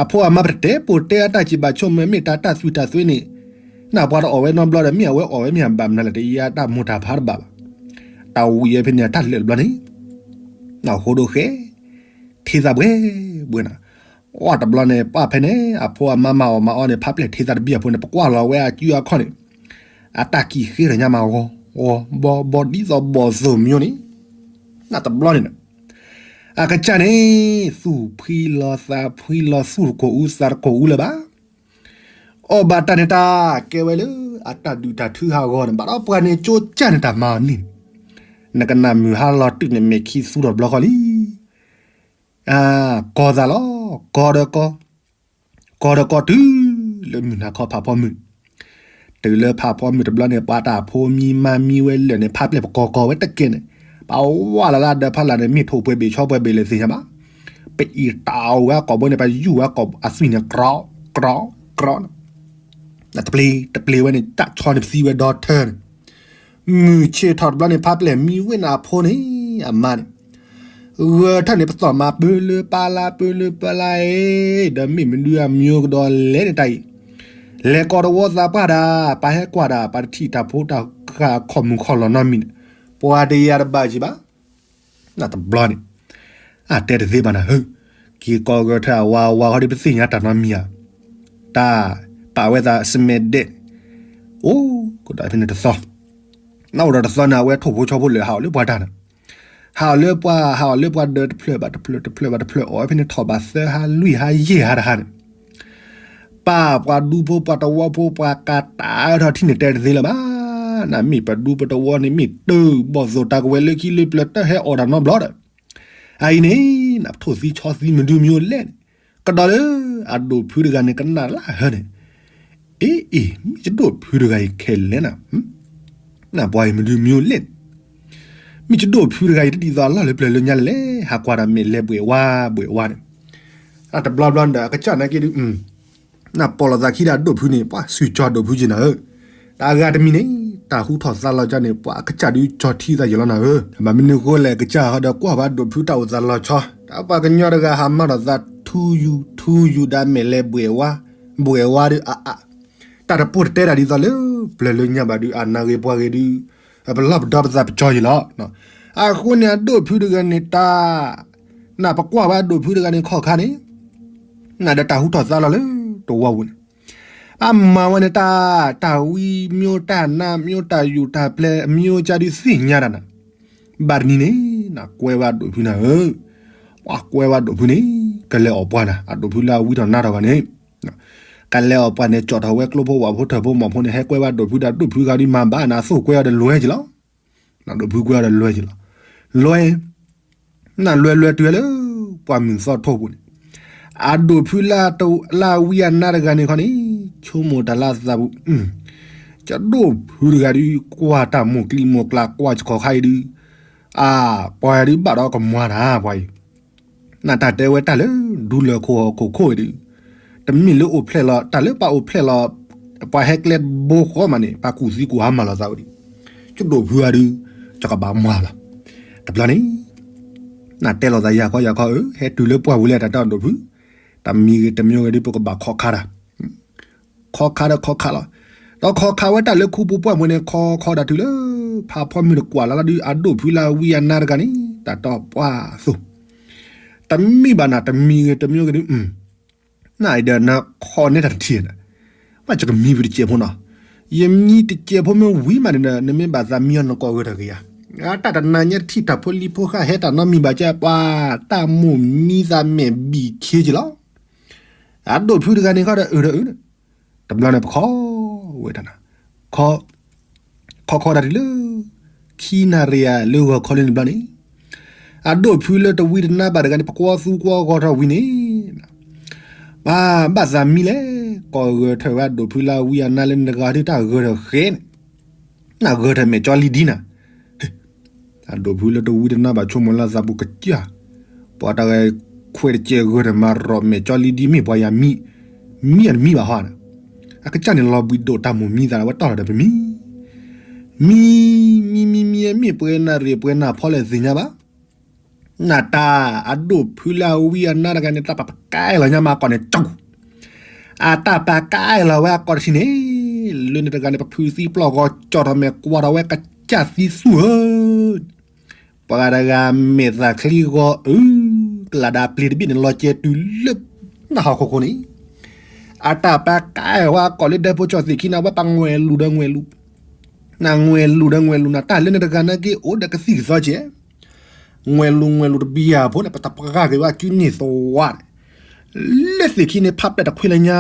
အဖိအမါပတဲပိာ်တဲအတၢ်စံးဘၣ်ဆိကမိၣ် မ့ၢ်တၢ်တၢ်သွံၣ်တၢ်သွဲန့ၣ်, နပှၤတအီၣ်ဝဲနီတဘျီဒီး မ့ၢ်အဝဲအီၣ်ဝဲမ့ၢ်အဘၣ်မနုၤလဲၣ် တယံာ်အတၢ်မိၢ်တၢ်ဖးတဘၣ်ဘၣ်, တၢ်ဝံၤအဖဲန့ၣ် အတၢ်လၢာ်တဘျီန့ၣ်, နဃိဒိၣ်ဃဲ, ထံသးဘှဲဘှဲနၤ, အီၣ်တဘျီန့ၣ် ပှၢ်ဖဲန့ၣ် အဖိအမါမၤအီၣ်မၤအီန့ၣ် ဖးပျဲၢ်ထံသးတဘံၣ်အဖိန့ၣ် ပကွၢ်လီၤဝဲအစုအခီၣ်န့ၣ်, အတၢ်ကံၣ်ဃ့ထီၣ်ညါမးဂီၤဂီၤဘီဘီဒ်သိးဘီၣ်သိၣ်မံၤန့ၣ်, နတဘျီန့ၣ် အကစၢ်န့ၣ်, သူၣ်ဖှံလီၤသးဖှံလီၤသူၣ်တကိးအူသးတကိးအူလၢၤဘၣ်, အီၣ်ဘၣ်တၢ်န့ၣ်တၢ်ကဲဝဲလၢ အတၢ်ဒုးတၢ်ထုဟးဂီၤန့ၣ် ဘၣ်ဒီးပှၤန့ၣ်ကၠိကၢ်န့ၣ်တၢ်မၤအီၤန့ၣ်, နကနၣ်မုၢ်ဟါလီၤတုၤန့ၣ် မ့ၢ်ခံသူထီၣ်တဘျီဃီလံ ကီသးလီၤ, ကီဒီးကီ, ကီဒီးကီတုၤလၢမုၢ်နၤခီဖးဖီမုၢ်, တုၤလၢဖးဖီမုၢ်တဘျီန့ၣ် ပှၤတၢ်ဖိမံမါမံဝဲလၢာ်န့ၣ် ဖးပျဲၢ်ပကီၤကီၤဝဲတကဲန့ၣ်, ပဝဲလၢလၢဒၢးဖးလၢ်န့ၣ် မ့ၢ်ထိၣ်ပှဲၤဘ့ၣ်ဆီပှဲၤဘ့ၣ်လဲၣ်သ့ၣ်ညါဘၣ်, ပအံၣ်တၢ်အိၣ်ဝဲအကိာ်ဘိန့ၣ် ပယူၢ်ဝဲအကိာ်အသွံၣ်န့ၣ် ကြီကြီကြီန့ၣ်, တပျ့ၤတပျ့ၤဝဲန့ၣ် တၢ်ဆီန့ၣ်ပသံဝဲဒီထၢန့ၣ် မုၢ်ဆ့ၣ်ထီၣ်တဘျီန့ၣ် ဖးပျဲၢ်မံဝဲန့ၣ်အဖိန့ၣ် အမါန့ၣ်, ဂဲၤထၢၣ်န့ၣ် ပသီၣ်မၤပၢလၢပၢလၢပၢလၢပၢလၢအံၤ, ဒီးမ့ၢ်မနုၤအမံၤကဒီးလဲၣ်န့ၣ်တၢ်အံၤ, လဲၤကိးတဝီသးပှၢ်ဒၣ်, ပၢ်ဟဲကွၢ်ဒၣ်, ပၢ်တထံၣ်တၢ်ဖိတၢ်ဃၢ်အခီၣ်မုၢ်ခီၣ်လီၤနီတမံၤန့ၣ်, ပှၤတယၤတဘၣ်ကံဘၣ်. နတဘျီန့ၣ် အတဲတသ့ဘၣ်နၤဧၢ, က့ၤကိးဂဲၤထၢၣ်အဝၤဝၤဃီဒီး ပသ့ၣ်ညါတၢ်နီတမံၤဧါ, တၢ်ပာ်ဝဲသးစမဲဒဲး, အိၣ်ကဒီးဖဲန့ၣ်တသီ, နအိၣ်ဒီးတသီန့ၣ် အဝဲထိၣ်ဖိဆီဖိလၢာ်ဟးအီၤလၢပှၤတၢ်န့ၣ်, ဟးအီၤလၢပှၤ, ဟးအီၤလၢပှၤဒၢးတဖျၢၣ်ဘၣ်တဖျၢၣ် တဖျၢၣ်ဘၣ်တဖျၢၣ် အီၣ်ဝဲဖဲန့ၣ် ထီၣ်ဘၣ်သၢဟါလွံၢ်ဟါယဲၢ်ဟါတဟါန့ၣ်, ပၢ်ပှၤဒူဖိပှၤတဝီဖိပှၤကးတၢ်ထီၣ်ထံန့ၣ် တဲတသ့လၢၤဘၣ်. နမ့ၢ်ပဒူပတဝီန့ၣ် မ့ၢ်တၢ်ဘီၣ်သိၣ်တၢ်ကဝဲၤလၢခံလၢပျၢၤ တဟဲအီၣ်တၢ်နီတဘျီဒီး, အအံၤန့ၣ် နပထိၣ်သံဆီသံမဒုမယိၤလဲၣ်န့ၣ်, ကဒီးလၢအဒိၣ်ဖုတဂၤန့ၣ် ကနၣ်လၢဟၢန့ၣ်, အ့အ့ မ့ၢ်ယဒိၣ်ဖုတဂၤအံၤခဲလၢာ်နၤ, နပှၤအံၤမဒုမယိၤလဲၣ်န့ၣ်, မ့ၢ်ယဒိၣ်ဖုတဂၤအံၤ တဒ်သိးအလီၢ်လၢပျၢၤလၢညါလဲၣ်လဲၣ်, ဟးကွၢ်ဒီးမဲာ်လဲၤဘှဲးဝါဘှဲးဝါန့ၣ်, အတဘျီဘျီဒီး အကစၢ်နာ်က့ဒုး နပိာ်လီၤသးခံဒီးအဒိၣ်ဖုန့ၣ် ပှၤစူၢ်ကၠီၤဒိၣ်ဖုက့ၤနၤဧၢ, တၢ်အဂၤတမံၤန့ၣ် တၢ်ဟူထီၣ်သါလီၤကၢန့ၣ် ပှၤအကစၢ်ဒုးကၠီၤထံသးယံာ်လီၤနၤဧၢ, ဘၣ်မနုၤဃိလဲၣ် ကစၢ်ဟီဒီးကွၢ်ဘၣ်ဒိၣ်ဖုတၢ်အိၣ်သးလီၤဆီ, တၢ်ပှၤကညီတဂၤဟးမၤထီၣ်သးထူယူၤထူယူၤဒီးမဲာ်လဲၤဘှဲးဝါ, ဘှဲးဝါဒီးအအါ, တၢ်တပိၢ်တတဲတၢ်ဒ်သိးလၢပျၢၤလၢညါဘၣ်ဒုး အနၢ်ဂ့ၤပှၤဂ့ၤဒုး, ပလီၢ်ပဒီပသးပကၠီယံာ်လီၤ, အဃိန့ၣ် အဒိၣ်ဖုတဂၤန့ၣ်တၢ် နပကွၢ်ဝဲအဒိၣ်ဖုတဂၤန့ၣ်ခီၣ်ခါန့ၣ်, နဒီးတၢ်ဟူထီၣ်သါလီၤလၢတဝီပူၤန့ၣ်, အမၤဝဲန့ၣ်တၢ်, တၢ်ဝံမၠိတၢ်နါမၠိတၢ်ယူၢ်တၢ်ပျဲမၠိကဒုးသ့ၣ်ညါတၢ်နၤ, ဘၣ်တနံၤန့ၣ် နကွဲဝဲအဒိၣ်ဖုနၤဧၢ, ပှၤကွဲဝဲအဒိၣ်ဖုန့ၣ် ကလဲၤအီၣ်ပှၤနၤ, အဒိၣ်ဖုလၢအဝံထီၣ်နါထီၣ်ဂၤန့ၣ် ကလဲၤအီၣ်ပှၤန့ၣ် ကၠီၣ်ထီၣ်ဝဲကျိဖိဝၣ်ဖိထၢၣ်ဖိမီၢ်ဖိန့ၣ် ဟဲကွဲဝဲဒိၣ်ဖုဒီး ဒိၣ်ဖုဂၤဒုးမၤဘၣ်နၤ အသိၣ်ကွဲအီၤဒီးလွဲက့ၤလီၤ. ဒိၣ်ဖုကွဲအီၤဒီးလွဲက့ၤလီၤ. လွဲ, နလွဲလွဲတုၤလၢ ပှၢ်မုၢ်သီထိပူၤန့ၣ်, အဒိၣ်ဖုလၢအဝံအနါတဂၤန့ၣ်ခီန့ၣ် ဆိကမိၣ်တၢ်လၢအသးပူၤ, ကဒိၣ်ဖုတဂၤဒုး ကွၢ်တၢ်မိၢ်ကျံမိၢ်ကျါ ကွၢ်ခီၣ်ခါအံၤဒုး, အါ, ပှၤဒုးဘၣ်ဒီးကမွၤနၤ ပှၤအံၤ နတၢ်တဲဝဲတၢ်လၢ ဒူလၢၢ်ခိၣ်ဟီၣ်ခိၣ်ခိၣ်အံၤဒုး, တမ့ၢ်လၢအိၣ်ဖျဲၣ်လီၤ, တၢ်လၢပှၤအိၣ်ဖျဲၣ်လီၤ, ပှၤဟဲကျဲတဘိဃီမးန့ၣ် ပှၤကူၣ်သံကူၣ်ဟါမၢ်လိာ်သးဝဲဒၣ်, ကဒိၣ်ဖုဂၤဒုး, ကကဘၣ်မွၤလီၤ. တဘျီန့ၣ်, နတဲလိာ်သးယၤခီယၤခီဧၢ, ဟဲတုၤလၢပှၢ်ပူၤလၢတၢ်တဲအီၤဒိၣ်ဖု, တမံၤဂ့ၤတမံၤဂ့ၤဒုး ပကဘၣ်ခီခါတၢ် ခီခါဒီးခီခါလီၤ. ဒီးခီခါဝဲတၢ်လၢခူပူၤပှၢ်ပူၤန့ၣ် ခီခီဒၣ်တုၤလၢ ဖးဖီမုၢ်တကွၢ်လၢ်လၢ်ဒုး အဒိၣ်ဖုလၢအဝံအနါတဂၤန့ၣ် တၢ်တီပှၢ်အသိး, တမံၤဘၣ်နၤ တမံၤဂ့ၤတမံၤဂ့ၤဒုး, နဒီးနခီန့ၢ်တၢ်တထံၣ်နၤ, မ့ၢ်ယကမံဖုတစဲးဖိနီၤ, ယမံတစဲးဖိမ့ၢ်ဝံၤမးန့ၣ်ဒီး နမ့ၢ်ဘၣ်သးမံအီၤနကိးဂဲၤထီၣ်က့ၤယၤ, တၢ်တနၤညါတထံၣ်တၢ်ဖိလံၤဖိဃၢ်ဟဲတၢ်နီတမံၤဘၣ်ကဲ ပှၤတၢ်မိၢ်မံသးမဲာ်ဘံၣ်ခ့က့ၤလီၤ. အဒိၣ်ဖုတဂၤန့ၣ်ခီဒီးအၢဒီးအၢ, တဘျီန့ၣ်ပခီဝဲတၢ်နၤ, ခီ, ခီခီဒၣ်တုၤလၢ ခံနၣ်ရံၣ်ဧါလၢဂီၤခီလၢန့ၣ်ဘျီန့ၣ်, အဒိၣ်ဖုလၢတဝံတနါဘၣ်တဂၤန့ၣ် ပကွီသူကွီဂီၤထီၣ်ဝံၤန့ၣ်, ပှၤဘၣ်သးမံလဲၣ်, ကိးဂဲၤထၢၣ်ဝဲအဒိၣ်ဖုလၢအဝံအနါလၢန့ၣ်တဂၤဒုး တၢ်ဂဲၤထၢၣ်ဃဲန့ၣ်, နဂဲၤထၢၣ်မဲာ်ကၠီလံဒ်နၤ အဒိၣ်ဖုလၢတဝံတနါဘၣ်ဆိကမိၣ်လၢသးပူၤကစၢ်, ပှၤတဂၤခွဲးတကဲးဂဲၤထၢၣ်မၤရီၤမဲာ်ကၠီလံဒ် မ့ၢ်ပှၤယၤမံ, မံအတမံဘၣ်ဟီနၤ, အကစၢ်န့ၣ်လီၤဘှံးဒိၣ်တၢ်မိၢ်မံသးဝဲတီၢ်လီၤဒီးပမံ, မံ, မံမံမံ မ့ၢ်ပှဲၤနၣ်ရံၣ်ပှဲၤနၣ်ဖီလဲၣ်သ့ၣ်ညါဘၣ်. နတၢ်အဒိၣ်ဖုလၢအဝံအနါတဂၤန့ၣ် တၢ်ပာ်ပကါအဲၣ်လီၤညါမးအကိာ်န့ၣ် ကၠူၣ် အတၢ်ပာ်ကါအဲၣ်လီၤဝဲအကိာ်တထံၣ်န့ၣ်, လၢန့ၣ်တဂၤန့ၣ် ပဖုးသံပျီၢ်ဂီၤကၠီၣ်ထီၣ်မဲာ်ကွၢ်ထီၣ်ဝဲ ကစၢ်သံသူၣ်ဧၢ, ပှၤတဂၤမဲာ်သၣ်ချံဂီၤအုး, ကလးဒၣ်ပျ့ၤတဘ့ၣ်န့ၣ် လီၤကဲတုၤလၢ နၢ်ဟီၣ်ခိၣ်ခိၣ်န့ၣ်, အတၢ်ပာ်ကါအဲၣ်ဝဲအကိာ်လၢဒဲဖိကၠီၣ်သ့ၣ်ခံန့ၣ် ဝဲပှၤငွဲၤလူၤဒီးငွဲၤလူၤ, နငွဲၤလူၤဒီးငွဲၤလူၤနၤ တၢ်လၢန့ၣ်တဂၤနာ်က့ အိၣ်ဒီးကသံၣ်ကသီကဲ ငွဲၤလူၤငွဲၤလူၤတဘံယၤဖိန့ၣ် ပတပှၢ်က့ၤဝဲအစုန့ၢ်သဝါန့ၣ်, လၢသ့ၣ်ခံန့ၣ် ဖးပျဲၢ်တခွံလၢညါ,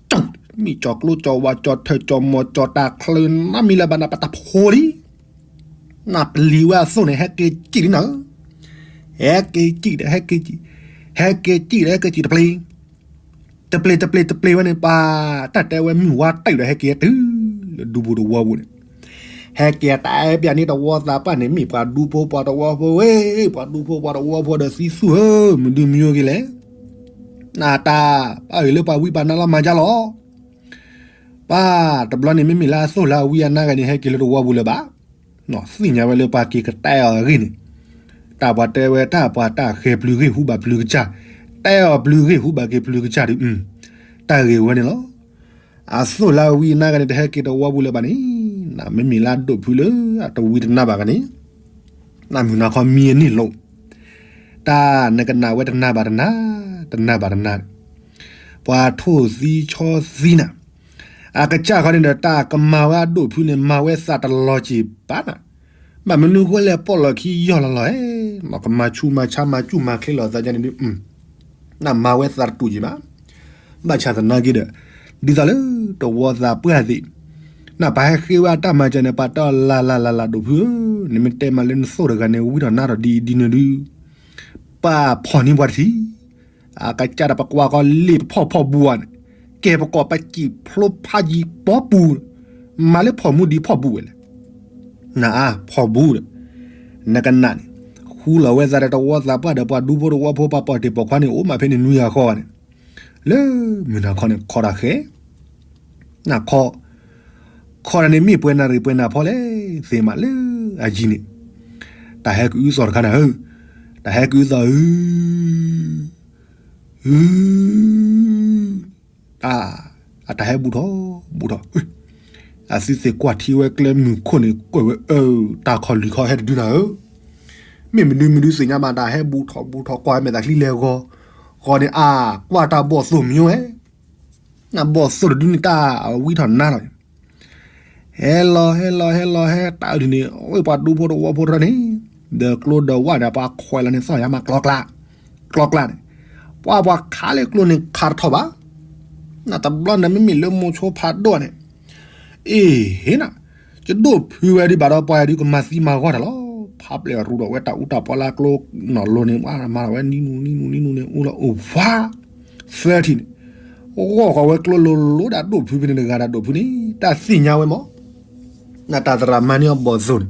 မ့ၢ်ကၠီၣ်ကျိကၠီၣ်ဝါကၠီၣ်ထၢၣ်ကၠီၣ်မီၢ်ကၠီၣ်တၢ်ချၢနီတမံၤလၢၤဘၣ်နၤ ပတၢ်ဖိလံ, နပျံၤဝဲအသိးန့ၣ် ဟဲက့ၤစံၣ်လံနၤဧၢ, ဟဲက့ၤစံၣ်ဒီးဟဲက့ၤစံၣ်, ဟဲက့ၤစံၣ်ဒီးဟဲက့ၤစံၣ်တပျ့ၤ တပျ့ၤတပျ့ၤတပျ့ၤဝဲန့ၣ် ပှၤတၢ်တဲဝဲမုၢ်ဝါတၢၢ်ဒီးဟဲက့ၤတုၤလၢဒူပူၤတဝီပူၤန့ၣ်, ဟဲက့ၤတၢ်အဲၣ်ပျဲၢ်န့ၣ်တဝီသးပှၢ်န့ၣ် မ့ၢ်ပှၤဒူဖိပှၤတဝီဖိဝဲ, ပှၤဒူဖိပှၤတဝီဖိဒီးသံသူၣ်ဧၢ, မဒုမယိက့ၤလဲၣ်, နတၢ်, ပၢ်အံၤလၢပှၤဝံပှၤနါလီၤမၤကၢ်လီၤ ပၢ်တဘျီန့ၣ် မ့မ့ၢ်လၢအသိၣ်လၢအဝံအနါဂၤန့ၣ် ဟဲက့ၤလၢတဝီပူၤလၢၤဘၣ်, သ့ၣ်ညါဝဲလၢပှၤက့ၤကတဲအီၤအဂ့ၢ်န့ၣ်, တၢ်ပှၤတဲဝဲတၢ်ပှၤတၢ်ဃဲၤပျုၤဂ့ၢ်ဟူဘၣ်ပျုၤကစၢ်, တဲအီၤပျုၤဂ့ၢ်ဟူဘၣ်က့ၤပျုၤကစၢ်ဒီး, တၢ်ဂ့ၢ်ဝဲန့ၣ်လီၤ. အသိၣ်လၢအဝံအနါဂၤန့ၣ် တဟဲက့ၤတဝီပူၤလၢၤဘၣ်န့ၣ်, နမ့မ့ၢ်လၢအဒိၣ်ဖုလၢအတဝံတနါဘၣ်ဂၤန့ၣ်, နမုၢ်နၤခီမံအန့ၣ်လိၤ, တၢ်နကနၣ်ဝဲတနါဘၣ်တနါ, တနါဘၣ်တနါ, ပှၤထိၣ်သံဆီသံနၤ, အကစၢ်ခီန့ၣ်ဒီး တၢ်ကမၤဝဲအဒိၣ်ဖုန့ၣ် မၤဝဲသးတလီၤစ့ၢ်ဘၣ်နၤ, ဘၣ်မနုၤဃိလဲၣ် ပီၣ်လီၢ်ခံယီၢ်လီၤလီၤဧဲ, မ့ၢ်ကမၤဆူးမၤဆါမၤစူၣ်မၤချ့လီၤသးဒ်န့ၣ်ဒုး နမၤဝဲသးတတူာ်က့ၤဘၣ်. ဘၣ်ဆၣ်သနာ်က့ဒီး ဒ်သိးလၢတဝီသးပှၢ်သ့ၣ်, နပာ်ဟဲဃ့ဝဲအတၢ်မၤစၢၤန့ၣ် ပာ်တၢ်လၢ်လၢ်လၢ်လၢ် ဒိၣ်ဖုဧၢ, နမ့ၢ်တဲမးလၢနသိၣ်တဂၤန့ၣ် ဝံထီၣ်နါထီၣ်ဒ်အံၤဒ်န့ၣ်ဒုး, ပာ်ဖီၣ်န့ၢ်ပှၤတထံၣ်, အကစၢ်ဒီးပကွၢ်ကီလ့ၢ်ပဖီၣ်ဖီၣ်ဘူးအီၤန့ၣ်, ကဲပကိးပစံာ်ဖျိဖးယံၤပီပူၤ, မၤလၢဖီၣ်မူဒံးဖီၣ်ဘူးဝဲလဲၣ် နအါဖီၣ်ဘူးဒီး နကနၣ်န့ၣ်, ဃူလီၤဝဲသးဒီးတဝီသးပှၢ်ဒီးပှၤဒူဖိတဝီဖိ ပှၤပိာ်တ့ၢ်ပိာ်ခွါန့ၣ် အိၣ်မးဖဲန့ၣ်နွံဂၤဃီဂၤန့ၣ်, လၢမုၢ်နၤခီန့ၣ် ခီတၢ်ဃဲ, နခီ, ခီတၢ်န့ၣ်မ့ၢ်ပှဲၤနၣ်ရံၣ်ပှဲၤနၣ်ဖီလဲၣ်, သ့ၣ်မးလၢအယံၤန့ၣ်, တၢ်ဟဲကအုသီၣ်တခါနၤဧၢ, တၢ်ဟဲကအုသီၣ်ဧၢ အ အတၢ်ဟဲဘူးထီၣ်ဘူးထီၣ်, အသုသ့ၣ်ကွၢ်ထံဝဲကျဲမုၢ်ခိၣ်န့ၣ် ကွဲးဝဲအၢ, တၢ်ခီၣ်လွံၢ်ခီဟဲတဒုနၤဧၢ, မ့ၢ်မနုၤမနုၤသ့ၣ်ညါဘၣ် တၢ်ဟဲဘူးထီၣ်ဘူးထီၣ် ကွၢ်ဟဲမဲာ်သးချံလဲၤဂီၤ, ဂီၤန့ၣ် အ ကွၢ်တၢ်ဘီၣ်သိၣ်မံဝဲ, နဘီၣ်သိၣ်တဒုန့ၣ် တၢ်အဝံထီၣ်နါလီၤ ဟဲလီၤဟဲလီၤဟဲလီၤဟဲ တၢ်အုၣ်ဒုန့ၣ် အိၣ်ပှၤဒူဖိတဝီဖိတရၢန့ၣ်, ဒီးကျိဒီးဝၣ်န့ၣ် ပှၤခွဲးလီၤန့ၣ် သီၣ်ယါမးကျီကျါ, ကျီကျါန့ၣ်, ပှၤပှၤခးလၢကျိန့ၣ်ခးတထီၣ်ဘၣ်, နတဘျီန့ၣ်မ့မ့ၢ်လၢမိၤဆိဖးဒိၣ်န့ၣ်, အ့ၣ် ဟ့ၣ်နၤ, ယဒိၣ်ဖုဝဲဒုးဘၣ်ဒီး ပှၤယၤဒုးကမၤသံမၤဂီၢ်တၢ်လီၤ, ဖးပျဲၢ်ရူးဒီးဝဲတၢ်အူတၢ်ပီလၢကျိနီၢ်လိၤန့ၣ် မၤထီၣ်ဝဲနံၤနူၤနံၤနူၤနံၤနူၤန့ၣ် အိၣ်လီၤအိၣ်ဝါ သၢထံၣ်န့ၣ်, ဂီၢ်ဃီၤဝဲကျိလိၤလိၤဒၣ်ဒိၣ်ဖုဖဲန့ၣ်တဂၤဒၣ်ဒိၣ်ဖုန့ၣ် တၢ်သ့ၣ်ညါဝဲမး, နတၢ်သရၣ်မၤန့ၢ်အီၤဘီၣ်သိၣ်န့ၣ်,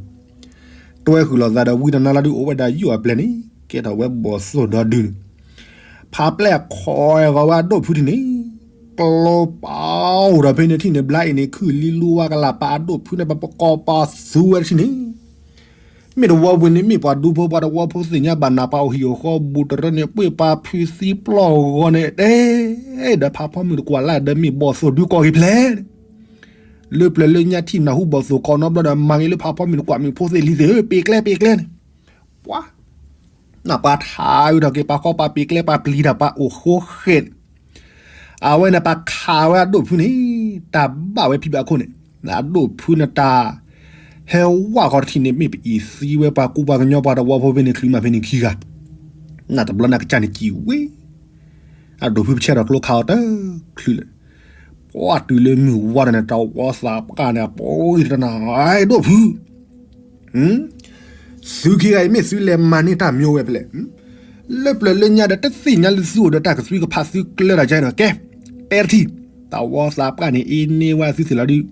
တွဲဃုာ်လိာ်သးဒီးဝံတနါလီၤဒုး အိၣ်ဝဲဒၣ်ယိၣ်အပျဲၢ်န့ၣ် ကဲထီၣ်ဝဲဘီၣ်သိၣ်ဒီဒုန့ၣ်, ဖးပျဲၢ်ခိးအဂီၤဝဲအဒိၣ်ဖုထံၣ်န့ၣ်, ကျိပာ်အိၣ်ဒီးဖဲန့ၣ်ထံၣ်န့ၣ် ဘျါအံၤန့ၣ် ခုၣ်လံလူဝါကလးပာ်အဒိၣ်ဖုန့ၣ် ပပကိးပာ်သူဝဲတထံၣ်န့ၣ် မ့ၢ်တဝီပူၤန့ၣ် မ့ၢ်ပှၤဒူဖိပှၤတဝီဖိသ့ၣ်ညါဘၣ်နၤ ပှၤအိၣ်ဟံၣ်အိၣ်ဃီဘူးတရၢန့ၣ် ပှ့ၢ်ပာ်ဖုးသံပျီၢ်ဂီၤန့ၣ် တဲ, ဒီးဖးဖီမုၢ်တကွၢ်လၢ်ဒီး မ့ၢ်ဘီၣ်သိၣ်ဒုးကိးက့ၤဖျဲးန့ၣ်, လၢပျၢၤလၢညါထံၣ်နၢ်ဟူဘီၣ်သိၣ်ကိးနီတဘျီဒီး မၤဂ့ၤလၢဖးဖီမုၢ်တကွၢ်မုၢ်ဖိသ့ၣ်လံၤသ့ၣ်ဧၢ ပ့ၤကျဲပ့ၤကျဲန့ၣ်, ပှၤ နပှၤထါအုးထီၣ်က့ၤ ပှၤဃီပှၤပ့ၤကျဲပှၤပျံၤတၢ်ပှၤအိၣ်ဃိဃဲၣ်န့ၣ် အဝဲန့ၣ်ပှၤခးဝဲအဒိၣ်ဖုန့ၣ် တၢ်ဘၣ်ဝဲဖံးဘၣ်ခိၣ်န့ၣ် အဒိၣ်ဖုန့ၣ်တၢ် ဟဲဝၣ်ဃီတထံၣ်န့ၣ် မ့ၢ်ပအံၤသံဝဲပှၤကူပှၤကညီပှၤတဝီဖိဖဲန့ၣ် ချုးမးဖဲန့ၣ်ခံဂၤ နတဘျီန့ၣ်ကစၢ်န့ၣ်စံးဝဲ အဒိၣ်ဖုပဆဲးထီၣ်ကျိခးအီၤတချုးလၢၤ ပှၤတုၤလၢမုၢ်ဝါဒီးန့ၣ် တဝီသးပှၢ်န့ၣ် ပှၤအံၤတနၤ ဒိၣ်ဖု သုခံဂၤအံၤ မ့ၢ်သုလဲၤမၤန့ၢ်တၢ်မံဝဲဖဲလဲၣ်. လၢပျၢၤလၢညါဒီး တသ့ၣ်ညါလၢသုအိၣ်ဒီးတၢ်ကသွံကဖးသုကျၢၢ်တၢ်ကဲဒီး ကဲ တဲတထံၣ် တၢ်ဝီသးပှၢ်န့ၣ် အ့န့ၢ်ဝဲသုသ့ၣ်လီၤဒုး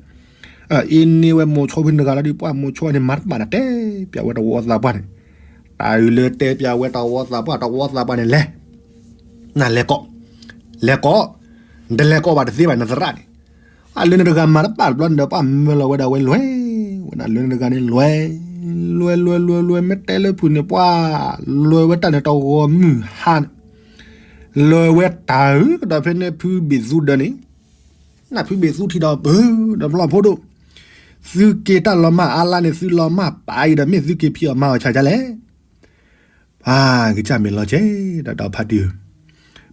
အ့န့ၢ်ဝဲမိၤဆိဖဲန့ၣ်တဂၤလီၤဒုး ပှၤမိၤဆိန့ၣ် မၤတဘၣ်ဒီး တဲပျးဝဲတၢ်ဝီသးပှၢ်န့ၣ် တၢ်အုးလၢတဲပျးဝဲတၢ်ဝီသးပှၢ် တၢ်ဝီသးပှၢ်န့ၣ်လဲၤ နလဲၤကိး လဲၤကိး နတလဲၤကိးဘၣ်တသ့ဘၣ် နသရၣ်န့ၣ် အလၢန့ၣ်တဂၤမၤတဘၣ်တဘျီန့ၣ်ဒီး ပှၤမၢလီၤဝဲဒၣ်ဝဲလွဲၢ် ဝဲဒၣ်လၢန့ၣ်တဂၤန့ၣ်လွဲၢ် လွဲၢ်လွဲၢ်လွဲၢ်လွဲၢ် မ့ၢ်တဲလၢဖုးန့ၣ် ပှၤလွဲၢ်ဝဲတၢ်န့ၣ်တဂီၤမုၢ်ဟါန့ၣ် လွဲၢ်ဝဲတၢ်အုးကဒီးဖဲန့ၣ်ဖုဘ့ၣ်သူဒၢးန့ၣ် နဖုဘ့ၣ်သူထံဒီးပၢၤဒီးဖျီၣ်ဖိဒိၣ် သုက့ၤတၢ်လီၤမၢ်အါလါန့ၣ် သုလီၤမၢ်ပာ်အံၤဒီး မ့ၢ်သုက့ၤဖံးအီၣ်မၤအီၣ်ဆၣ်ကလဲၣ် ပှၤကစၢ်မ့ၢ်လီၤကဲ ဒီးဒီးဖါတံၢ်ဧၢ,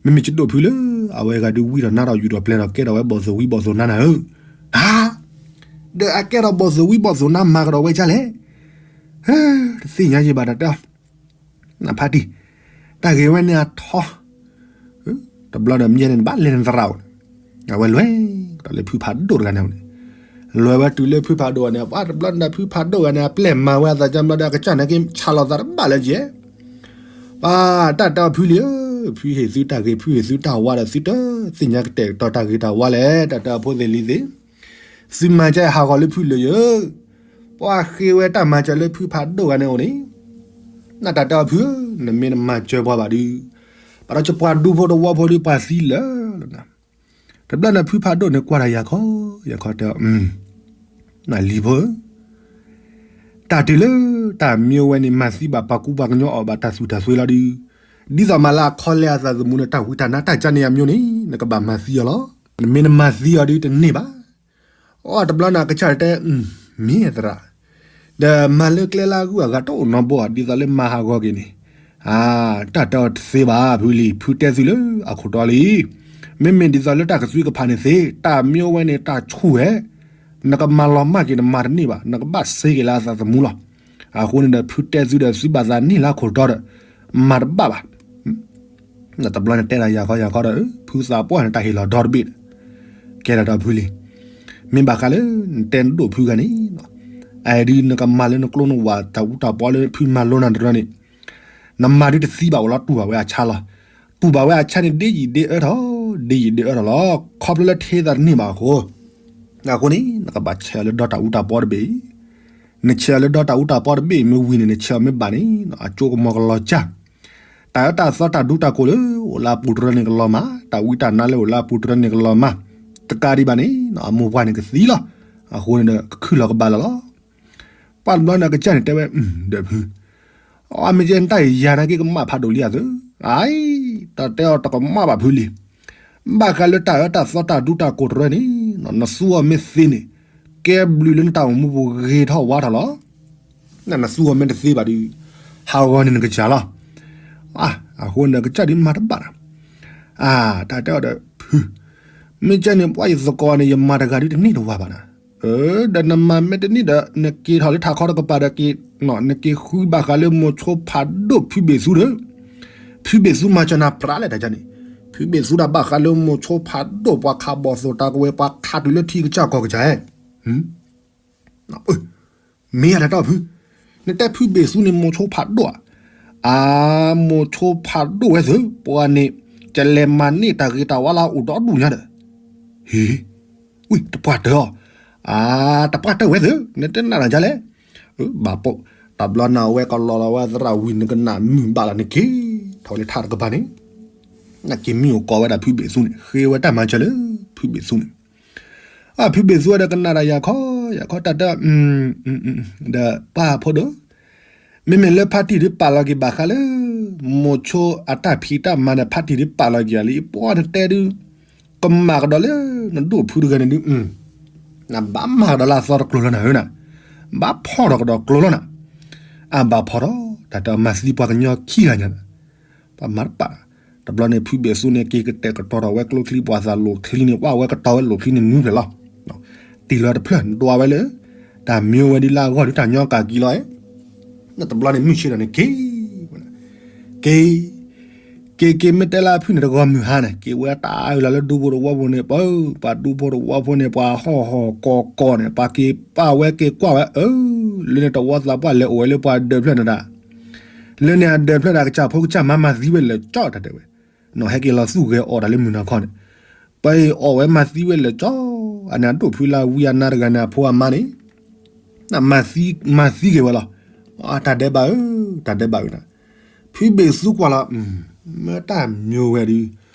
မ့မ့ၢ်ယဒိၣ်ဖုလၢ အဝဲဂၤဒုးဝံထီၣ်နါထီၣ်ယူၢ်ထီၣ်ပျဲထီၣ် ကဲထီၣ်ဝဲဘီၣ်သိၣ်ဝံဘီၣ်သိၣ်နါနၤဧၢ, တၢ်, ဒီးအကဲထီၣ်ဘီၣ်သိၣ်ဝံဘီၣ်သိၣ်နါမၤကဒီးဝဲကလဲၣ်, တသ့ၣ်ညါယံၤဘၣ်တၢ်တဲအီၤ, နဖါတံၢ်, တၢ်ဂ့ၢ်ဝဲန့ၣ်အထီ တဘျီဒီးမ့ၢ်န့ၣ် နဘၣ်လဲၤနသရၣ်ဧိၤန့ၣ်, အဝဲလွဲၢ်ကဒီးလၢဖုဖးဒိၣ်တဂၤန့ၣ်န့ၣ်, လွဲၢ်ဝဲတုၤလၢဖုဖးဒိၣ်အန့ၣ် ပှၤတဘျီန့ၣ်ဖုဖးဒိၣ်ဂၤန့ၣ် အပျဲၢ်မၤဝဲအသးကၢဘျီဒီး အကစၢ်န့ၣ်က့ၤဆၣ်လီၤသးတဘၣ်လၢၤကဲ, ပှၤတၢ်တဲအီၤဖုလံဧၢ, ဖုဟ့ၣ်သုတၢ်ဂ့ၤ ဖုဟ့ၣ်သုတၢ်ဝါဒီး သုတသ့ၣ်ညါကတဲာ်ကတီၤတၢ်ဂ့ၤတၢ်ဝါလဲၣ်, တၢ်တဲအီၤဖိသ့ၣ်လံၤသ့ၣ်, သုမၤကဲဟးဂီၤလၢဖုလၢၤယၢ, ပှၤဃ့ဝဲတၢ်မၤစၢၤလၢဖုဖးဒိၣ်ဂၤန့ၣ်အိၣ်န့ၣ်, နတၢ်တဲအီၤဖုဧၢ, နမ့ၢ်နမၤစၢၤပှၤဘၣ်ဒုး, ပှၤဒီးပှၤဒူဖိတဝီဖိဒုး ပှၤသံလၢာ်လီၤနၤ, တဘျီန့ၣ်ဖုဖးဒိၣ်န့ၣ် ကွၢ်တၢ်ယၤခီ, ယၤခီတဲအီၤ, နလံၤဖိဧၢ, တၢ်တုၤလၢတၢ်မံဝဲန့ၣ် မၤသံဘၣ်ပှၤကူပှၤကညီအီၤဘၣ်တၢ်သူၣ်တၢ်သ့လီၤဒုး, ဒ်သိးမးလၢအခီလဲအသးသမူန့ၣ် တၢ်ဝံတၢ်နါတၢ်ကန့ၣ်အမံန့ၣ် နကဘၣ်မၤသံအီၤလီၤ. နမ့ၢ်နမၤသံအီၤဒုးတန့ၢ်ဘၣ်. အိ တဘျီန့ၣ် အကစၢ်တဲ မ့ၢ်သရၣ်, ဒီးမၤလၢကျဲလၢအဂုၤအဂၤတအိၣ်နီတဘိ ဒ်သိးလၢမၤဟးဂီၤက့ၤန့ၣ်, တၢ်တဲအီၤတသ့ဘၣ် ဖုလံၤ, ဖုတဲသုလၢအခိၣ်တီလံ. မ့မ့ၢ်ဒ်သိးလၢတၢ်ကသွံကဖးန့ၣ်သ့, တၢ်မ့ၢ်အိၣ်ဝဲန့ၣ် တၢ်ဆူၣ်ဝဲ, နကမၤလီၤမၢ်က့ၤ နမၤတန့ၢ်ဘၣ်, နကဘၣ်စ့က့ၤလၢအသးသမူလီၤ. အဃိန့ၣ်ဒီး ဖုတဲသုဒီး သုဘၣ်သးန့ၢ်လၢအခိၣ်တီဒီး မၤတဘၣ်ဘၣ်. တဘျီန့ၣ်တဲဒၣ်ယၤခီယၤခီဒီး ဖုသးပှၢ်န့ၣ် တၢ်ဟ့ၣ်လီၤဒီတဘ့ၣ်ဒီး ကဲဒၣ်ဒီးဖုလံၤ, မ့ၢ်ဘၣ်ဃးလၢ နတဲနဒိၣ်ဖုဂၤန့ၣ်, အအံၤဒုးနကမၤလၢနကျိနဝၣ်တၢ်အူတၢ်ပီလၢဖုမၤလိနၤတရၢန့ၣ်, နမၤဒုးတသံဘၣ်ဝဲလီၤ တူၢ်ဘၣ်ဝဲအဆါလီၤ. တူၢ်ဘၣ်ဝဲအဆါန့ၣ် ဒ်ယံာ်ဒ်အၢထီၣ်, ဒ်ယံာ်ဒ်အၢထီၣ်လီၤ. ခီဖျိလၢထဲသးတန့ၢ်ဘၣ်အဃိ, အဃိန့ၣ် နကဘၣ်ဆဲးအီၤလၢဒီတၢ်အူတၢ်ပီတဘ့ၣ်အံၤ, နဆဲးအီၤလၢဒီတၢ်အူတၢ်ပီတဘ့ၣ်အံၤ မ့ၢ်ဝံၤန့ၣ် နဆဲးအီၤမ့ၢ်ဘၣ်န့ၣ် အကၠိကမီၤကလီၤကၢ်. တၢ်အၢတၢ်သီတၢ်ဒူတၢ်ကိၢ်လၢအိၣ်လၢအပူၤတရၢန့ၣ်ကလီၤမၢ်, တၢ်ဝံတၢ်နါလၢအိၣ်လၢအပူၤတရၢန့ၣ်ကလီၤမၢ်, တကးဒံးဘၣ်န့ၣ် အမိၢ်ပှၢ်န့ၣ်ကသံလီၤ. အဃိန့ၣ်ဒီး ကခုၣ်လီၤကဘၣ်လီၤလီၤ. ပှၢ်တဘျီန့ၣ် အကစၢ်န့ၣ်တဲဝဲ ဒီးဖု, အမ့ၢ်ကဲနတၢ်အံၤ ယၤနာ်က့ကမၣ်ဖးဒိၣ်လံအသု, အအံၤ တၢ်တဲအီၤတကမၣ်ဘၣ်ဖုလံၤ. ဘၣ်ဃးလၢတၢ်အၢတၢ်သီတၢ်ဒူတၢ်ကိၢ်တရၢန့ၣ် နသူအီၤမ့ၢ်သ့န့ၣ် ကဲဘျုးလၢနတၢ်အိၣ်မူပူၤဂ့ၤထီၣ်ဝါထီၣ်လီၤ. နသူအီၤမ့ၢ်တသ့ဘၣ်ဒီး ဟးဂီၤန့ၢ်နကစၢ်လီၤ. အဃိန့ၣ်ဒီး ကစၢ်ဒုးမၤတဘၣ်နၤ, တၢ်တဲအီၤဒီးဖု, မ့ၢ်ကဲန့ၣ် ပှၤယသကိးန့ၣ် ယမၤတဂၤဒုးတန့ၢ်တဝၤဘၣ်နၤ. ဒီးနမၤမ့ၢ်တန့ၢ်ဒီး နက့ၤထီၣ်လၢထးခီတကပၤဒီးက့ၤ, နက့ၤဃုဘၣ်ဃးလၢမိၤဆိဖးဒိၣ်ဖုဘ့ၣ်သူဒီး, ဖုဘ့ၣ်သူမၤစၢၤနၤပြးလဲၣ်တၢ်န့ၣ်, ဖုဘ့ၣ်သူဒၣ်ဘၣ်ဃးလၢမိၤဆိဖးဒိၣ် ပှၤခးဘီၣ်သိၣ်တၢ်ကဝဲၤ ပှၤခးတုၤလၢထံကစၢ်ကီၢ်ကစၢ်ဧၢ မ့ၢ်ယၤတၢ်တီၢ်ဖု, နတဲဖုဘ့ၣ်သူန့ၣ် မိၤဆိဖးဒိၣ်ဧါ. အမိၤဆိဖးဒိၣ်ဝဲသု, ပှၤန့ၣ် ကလဲၤမၤန့ၢ်တၢ်ဂ့ၤတၢ်ဝါလၢအအိၣ်ဒီဒူၣ်ညါဒီး, ဟ့, ဝံၢ်တပှၢ်တၢၢ်အီၤ, အတပှၢ်တၢၢ်ဝဲသု, နတဲနၢ်တၢ်ဒ်လဲၣ်. ဘၣ်ပိာ်, တဘျီန့ၣ် အဝဲကလီၤလီၤဝဲသရၣ်ဝံၤ နကနၣ်မုာ်ဘၣ်လီၤ နက့ၤထီၣ်လၢထးတကပၤန့ၣ်, နက့ၤမံအိၣ်ကိးဝဲဒၣ်ဖုဘ့ၣ်သူန့ၣ် ဃ့ဝဲတၢ်မၤစၢၤလၢ ဖုဘ့ၣ်သူန့ၣ် အဖုဘ့ၣ်သူဝဲဒီးကနၣ်ဒီးယၤခီ, ယၤခီတၢ်တဲ, ဒီးပၢ်ဖိဒိၣ်, မ့မ့ၢ်လၢဖါတံၢ်ဒုးပာ်လီၤက့ၤဘၣ်ဃးလၢ မိၤဆိအတၢ်ဖံးတၢ်မၤန့ၣ် ဖါတံၢ်ဒုးပာ်လီၤက့ၤလံ, ပှၤနတဲဒုး ကမၣ်ကဒီးလၢ နဒိၣ်ဖုတဂၤန့ၣ်ဒုး, နဘၣ်မၤကဒီးလၢအသီတကျိၤလီၤနၤဧၢနၤ, ဘၣ်ဖီၣ်ထီၣ်ကဒီးကျိၤလီၤနၤ, အဘၣ်ဖီၣ်ထီၣ် တၢ်တဲအီၤမၤသံပှၤကညီခံဂၤညါ ပှၤမၤတပာ်, တဘျီန့ၣ် ဖုဘ့ၣ်သူန့ၣ် က့ၤကတဲာ်ကတီၤထီၣ်ဝဲကျိချံ ပှၤသးလိာ်ချံန့ၣ် ပှၤဝဲကတီၤဝဲလိာ်ချံန့ၣ်နွံဖျၢၣ်လီၤ. တံၢ်လီၤတဖျၢၣ် နဒွးဝဲလၢ တၢ်မံဝဲဒ်လၢအဂီၢ်ဒ်တၢ်ညီကၤကံလီၤ, တဘျီန့ၣ် မုၢ်ဆ့ၣ်ထီၣ်န့ၣ် က့ၤ, က့ၤ, က့ၤက့ၤမ့ၢ်တဲလၢအဖုန့ၣ် တဂီၤမုၢ်ဟါန့ၣ် က့ၤဝဲတၢ်အုၣ်လီၤလၢဒူဖိတဝီဖိန့ၣ် ပှၤဒူဖိတဝီဖိန့ၣ် ပှၤဟီၣ်ဟီၣ်ကီၢ်ကီၢ်န့ၣ် ပှၤက့ၤပာ်ဝဲက့ၤကွၢ်ဝဲ အၢ လၢန့ၣ်တဝီသးပှၢ်လဲၤအိၣ်ဝဲလၢပှၤဒၢးဖျၢၣ်န့ၣ်ဒၣ် လၢန့ၣ်အဒၢးဖျၢၣ်ဒၣ် ကစၢ်ဖိကစၢ်မါမၤသံဝဲလၢာ်ကၠီတၢ်တဲဝဲ, နီၢ်ဟဲက့ၤလီၤသူၣ်ဂဲၤအီၣ်တၢ်လၢမုၢ်နၤခီန့ၣ်, ပှၤအီၣ်ဝဲမၤသံဝဲလၢာ်ကၠီ, အန့ၣ်အဒိၣ်ဖုလၢဝံအနါတဂၤန့ၣ် အဖိအမါန့ၣ်, မၤသံက့ၤဝဲလီၤ. တၢ်ဒဲးဘးဧၢ, တၢ်ဒဲးဘးဧၢနၤ, ဖုဘ့ၣ်သူကွၢ်လီၤ, မ့ၢ်တၢ်မံဝဲဒုး,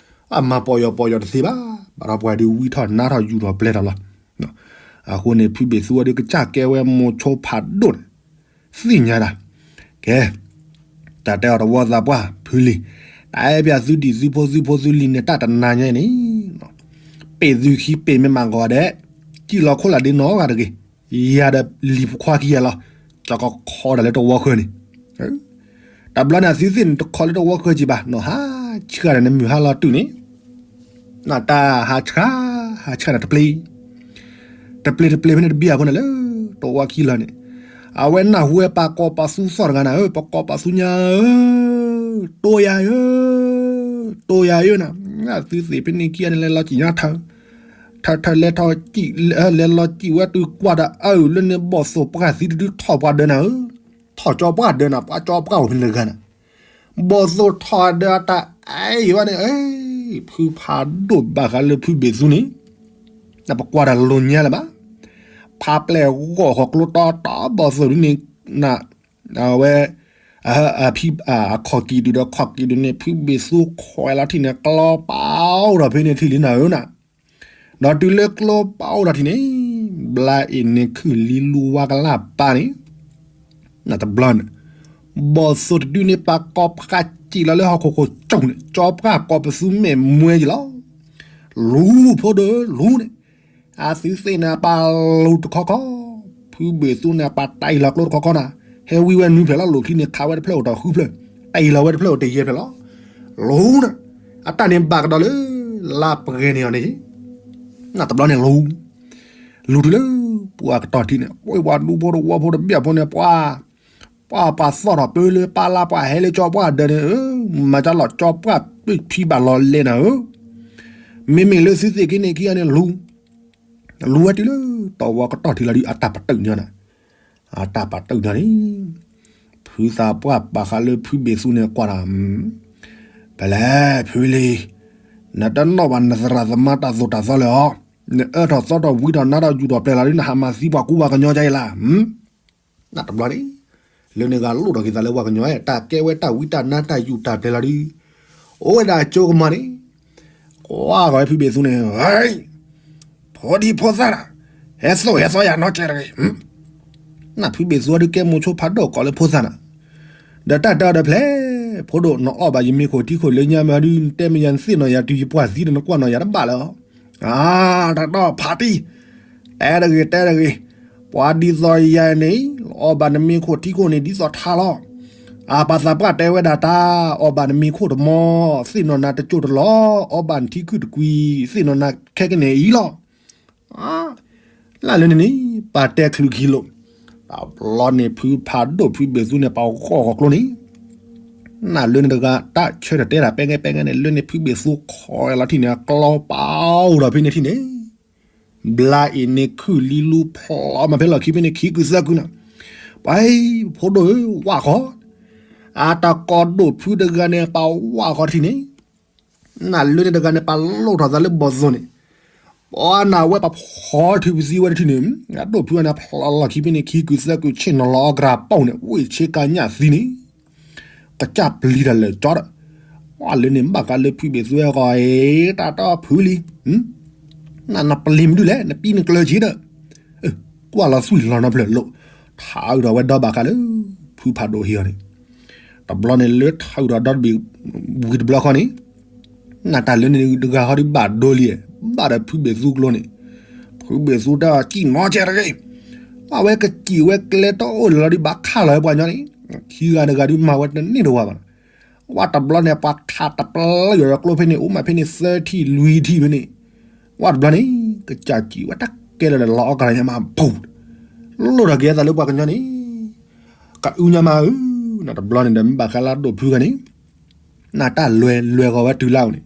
အမၤပီၢ်ယီၤပီၢ်ယီၤတသ့ဘၣ်, ဘၣ်ဒီးပှၤဒုးဝံထီၣ်နါထီၣ်ယူၢ်ထီၣ်ပျဲၢ်ထီၣ်လီၤ. အဃိန့ၣ် ဖုဘ့ၣ်သူဝဲဒုးကစၢ်ကဲဝဲမိၤဆိဖးဒိၣ်န့ၣ်, သ့ၣ်ညါဒၣ်, ကဲ, တၢ်တဲအီၤတဝီသးပှၢ် ဖုလံၤ, တၢ်အဲၣ်ပၠးသုဒံၣ်သုဖိသုဖိသုလံၤန့ၣ် တၢ်တနၤညါန့ၣ်, ပ့ၣ်သုခံပ့ၣ်မ့ၢ်မးဂီၤဒဲး, စံၣ်လီၤခိၣ်လၢဒ့နီၢ်ဂၤတဂ့ၤ, ယၤဒီးလံၤဖိခွါခံဂၤလီၤ, ကၠီကခီဒၣ်လၢတဝီဃၢၤန့ၣ်, တဘျီန့ၣ် အသုသ့ၣ်န့ၣ် တခီလၢတဝီဃၢၤကံဘၣ်, နီၢ်ဟါဆှၣ်ဒီးန့ၣ် မုၢ်ဟါလီၤတုၤန့ၣ် နတၢ်ဟးဆှၣ်, ဟးဆှၣ်န့ၣ်တပျ့ၤ, တပျ့ၤတပျ့ၤဖဲန့ၣ်တဘံၣ်အဃိန့ၣ်လၢ တဝီခံလီၤန့ၣ်, အဝဲနၢ်ဟူဝဲပှၤကိးပှၤသူသီၣ်တဂၤနၤဧၢ, ပှၤကိးပှၤသူညါဧၢ, တိၢ်ယၤဧၢ, တိၢ်ယၤဧၢနၤ, သုသ့ၣ်ဖဲန့ၣ်ခံဂၤန့ၣ် လဲၤလီၤစံၣ်ညါထၢ, ထၢထၢလဲၤထီၣ်, လဲၤလီၤစံၣ်ဝဲတုၤကွၢ်ဒီးအၢၣ်လၢန့ၣ်ဘီၣ်သိၣ်ပှၢ်သံတဒုထီၣ်ပှၤဒၢးနၤဧၢ, ထီၣ်ကၠီပှၢ်ဒၢးနၤ, ပှၤကၠီပှၢ်အိၣ်ဖဲန့ၣ်တဂၤနၤ ဘီၣ်သိၣ်ထီၣ်ဒၢးအတၢ်အဲၣ်ယၤဘၣ်န့ၣ်, ဖုဖးဒိၣ်ဘၣ်ဃးလၢဖုဘ့ၣ်သူန့ၣ်, နပကွၢ်တၢ်လိၤညါလၢၤဘၣ်, ဖးပျဲၢ်ဂီၢ်ဃီၤကျိတီတီဘီၣ်သိၣ်ဒုန့ၣ်, အဝဲ, အဖံ, အခီၣ်ကံၣ်ဒုဒီးခီၣ်ကံၣ်ဒုန့ၣ် ဖုဘ့ၣ်သူခွဲးလီၤထံၣ်န့ၣ် ကျီပာ်အိၣ်ဒီးဖဲန့ၣ်ထံၣ်လံနၤဧၢနၤ ဒီးတုၤလၢကျိပာ်အိၣ်ဒီးထံၣ်န့ၣ်, ဘျါအ့ၣ်န့ၣ်ခုၣ်လံလူဝါကလၢ်ပာ်န့ၣ်, နတဘျီန့ၣ်, ဘီၣ်သိၣ်တဒုန့ၣ် ပှၤကိးပှၤစံၣ်လီၤလၢဟီၣ်ခိၣ်ခိၣ်ကၠိၣ်န့ၣ် ကၠီပှၢ်ကိးပသူမဲာ်မွဲယံၤလီၤ. လူၤဖိဒိၣ်လူၤန့ၣ်, အသုသ့ၣ်န့ၣ်အပာ်လူၤတခီခီ, ဖုဘ့ၣ်သူန့ၣ်အပာ်တၢ်အံၤလီၤကျိတခီခီနၤ, ဟဲဝံဝဲနွံဖျၢၣ်လီၤ လိၣ်ခံန့ၣ် ခးဝဲတဖျၢၣ်အိၣ်တၢ်ဃုဖျၢၣ်, တၢ်အံၤလီၤဝဲတဖျၢၣ်အိၣ်တယဲၢ်ဖျၢၣ်လီၤ. လူၤန့ၣ်, အတၢ်န့ၣ်ဘၣ်ကဒီးလၢ လါပှဲၤန့ၣ်အီၤန့ၣ်, နတဘျီန့ၣ်လူၤ, လူၤတုၤလၢ ပှၤကတီၢ်ထံန့ၣ် ဝဲပှၤဒူဖိတဝီဖိတဘျီဖိန့ၣ် ပှၤ ပှၤပှၤသီၣ်ထီၣ်ပၢလၢပၢ်လၢပှၤဟဲလၢကၠီပှၢ်ဒၢးန့ၣ်ဧၢ, မၤကၢလီၤကၠီပှၢ်ပ့ၣ်ဖံဘၣ်လီၤလဲၣ်နၤဧၢ, မ့မ့ၢ်လၢသုသ့ၣ်က့န့ၣ်ခံဂၤန့ၣ်လူၤ, လူၤဝဲတုၤလၢ တဝီကတီၢ်ထံလီၤဒုး အတၢ်ပတုာ်န့ၢ်နၤ, အတၢ်ပတုာ်န့ၢ်န့ၣ်, ဖုသးပှၢ်ပာ်ဃာ်လၢဖုဘ့ၣ်သူန့ၣ်ကွၢ်ဒီး, ဖဲလဲၣ်ဖုလံၤ, နတနီၣ်ဘၣ်နသရၣ်သမါတၢ်သိၣ်တၢ်သီလၢၤဧါ, နအၢထီၣ်သီထီၣ်ဝံထီၣ်နါထီၣ်ယူၢ်ထီၣ်ပျဲၢ်လီၤဒုး နဟးမၤသံပှၤကူပှၤကညီကါအံၤလၢ် နတဘျီန့ၣ်, လၢန့ၣ်ဂၤလိၣ်ထီၣ်က့ၤသးလၢပှၤကညီ တၢ်ကဲဝဲတၢ်ဝံတၢ်နါတၢ်ယူၢ်တၢ်ပျဲၢ်လီၤဒုး, အိၣ်ဝဲဒၣ်အကၠိကမီၤန့ၣ်, ကွၢ်ဃီၤဝဲဖုဘ့ၣ်သူန့ၣ်, ဖိဒံဖိသၣ်နၤ, ဟဲသိၣ်ဟဲသီယၤနီတစဲးတဂ့ၤ, နဖုဘ့ၣ်သူအီၤဒုးကဲမိၤဆိဖးဒိၣ်ကိးလၢဖိသၣ်နၤ, ဒီးတၢ်တဲအီၤဒီးဖဲလဲၣ်, ဖိဒိၣ်နအီၣ်ဘၣ်ယမ့ၤခိၣ်ထံခိၣ်လၢညါမးဒုး နတဲမ့ၢ်ယၤနသ့ၣ်နီၣ်ယၤတုၤယပှၢ်သံဒီးနကွၢ်နီၣ်ယၤတဘၣ်လၢၤ အါ, တၢ်တီၢ်ဖးတံၢ်, တဲတဂ့ၤ တဲတဂ့ၤ, ပှၤဒ်သိးယၤန့ၣ် အီၣ်ဘၣ်နမ့ၤခိၣ်ထံခိၣ်န့ၣ် ဒ်သိးထါလီၤ. အပာ်သးပှၢ်တဲဝဲဒၣ်တၢ်, အီၣ်ဘၣ်နမ့ၤခိၣ်တမီၤ, သ့ၣ်နီၣ်နၤတကၠိၢ်တလီၤ, အီၣ်ဘၣ်နထံခုၣ်တကွံ, သ့ၣ်နီၣ်နၤခဲကနံၣ်အံၤလီၤ. လၢလၢန့ၣ်န့ၣ်, ပာ်တဲချုးခံလိာ်, တဘျီန့ၣ်ဖုဖးဒိၣ်ဖုဘ့ၣ်သူန့ၣ် ပှၤဂီၢ်ဂီၢ်ကျိန့ၣ် နလၢန့ၣ်တဂၤ တၢ်ဆၢထၢၣ်တဲတၢ်ပဲငဲပဲငဲန့ၣ် လၢန့ၣ်ဖုဘ့ၣ်သူခီလီၤထံၣ်န့ၣ် အကျီပာ်အိၣ်ဒီးဖဲန့ၣ်ထံၣ်န့ၣ်, ဘျါအံၤန့ၣ်ခုၣ်လံလူဖျီမးဖဲလီၢ်ခံဖဲန့ၣ် ခံကုသၢကုနီၤ, ပှၤဖိဒိၣ်ဧၢ ဝၣ်ဃီ, အတၢ်ကိးဒိၣ်ဖုတဂၤန့ၣ် ပာ်ဝၣ်ဃီထံၣ်န့ၣ်, နလၢန့ၣ်တဂၤန့ၣ် ပာ်လိၣ်ထီၣ်သးလၢဘီၣ်သိန့၁ၣ် ပှၤနၢ်ဝဲပှၤဖီထံပသံဝဲတထံၣ်န့ၣ်, အဒိၣ်ဖုန့ၣ် ဖျီလီၢ်ခံဖဲန့ၣ် ခံကုသၢကုဆ့ၣ်နီၤလီၤအီကရၤပီၣ်န့ၣ် ဝ့ၢ်ဆ့ကညၣ်သံန့ၣ်, ကစၢ်ပျံၤတၢ်လၢာ်ကၠီဒီး, ပှၤလၢန့ၣ်ဘၣ်ဃးလၢဖုဘ့ၣ်သူဝဲဃီအံၤ တၢ်တီၢ်ဖုလံ, နနပျံၤမနုၤလဲၣ် နပံနကျၢၤဆံဒီး, ကွၢ်လီၤသွံၣ်လီၤနီဖျၢၣ်လိာ်, ထးအုးထီၣ်ဝဲဒီဘၣ်ဃးလၢ ဖုဖးဒိၣ်ဟံၣ်အီၤန့ၣ်, တဘျီန့ၣ်လၢထးအုးထီၣ်ဒီတဘ့ၣ်ဝံၤတဘျီဃီန့ၣ်, နတၢ်လၢန့ၣ်တဂၤဃီဒုးဘၣ်ဒိလံ, ဘၣ်ဒီးဖုဘ့ၣ်သူကျိန့ၣ်, ဖုဘ့ၣ်သူတၢ်စံၣ်နီၤကဲတဂ့ၤ, အဝဲကစံၣ်ဝဲကျဲတအိၣ်လၢၤလီၤဒုး ဘၣ်ခးလီၤဝဲပှၤညီန့ၣ်, ခံဂၤတဂၤဒုးမၤဝဲတန့ၢ်တဝါဘၣ်နီၤ, ဝဲတဘျီန့ၣ် ပှၤခးတပျၢၢ်ယီၤဒီးကျိဖဲန့ၣ် အိၣ်မးဖဲန့ၣ်သၢထံၣ်လွံၢ်ထံၣ်ဖဲန့ၣ်, ဝဲတဘျီန့ၣ် ကစၢ်စံၣ်ဝဲတၢ်ကဲလၢာ်ဒီးလီၤအီကရၤညါမး ဘူး လိၣ်ထီၣ်က့ၤအသးလၢပှၤကညီန့ၣ်, ကအုညါမးဧၢ, နတဘျီန့ၣ်ဒီးမ့ၢ်ဘၣ်ဃးလၢအဒိၣ်ဖုဂၤန့ၣ်, နတၢ်လွဲလွဲဃီၤဝဲတုၤလၢအအိၣ်န့ၣ်,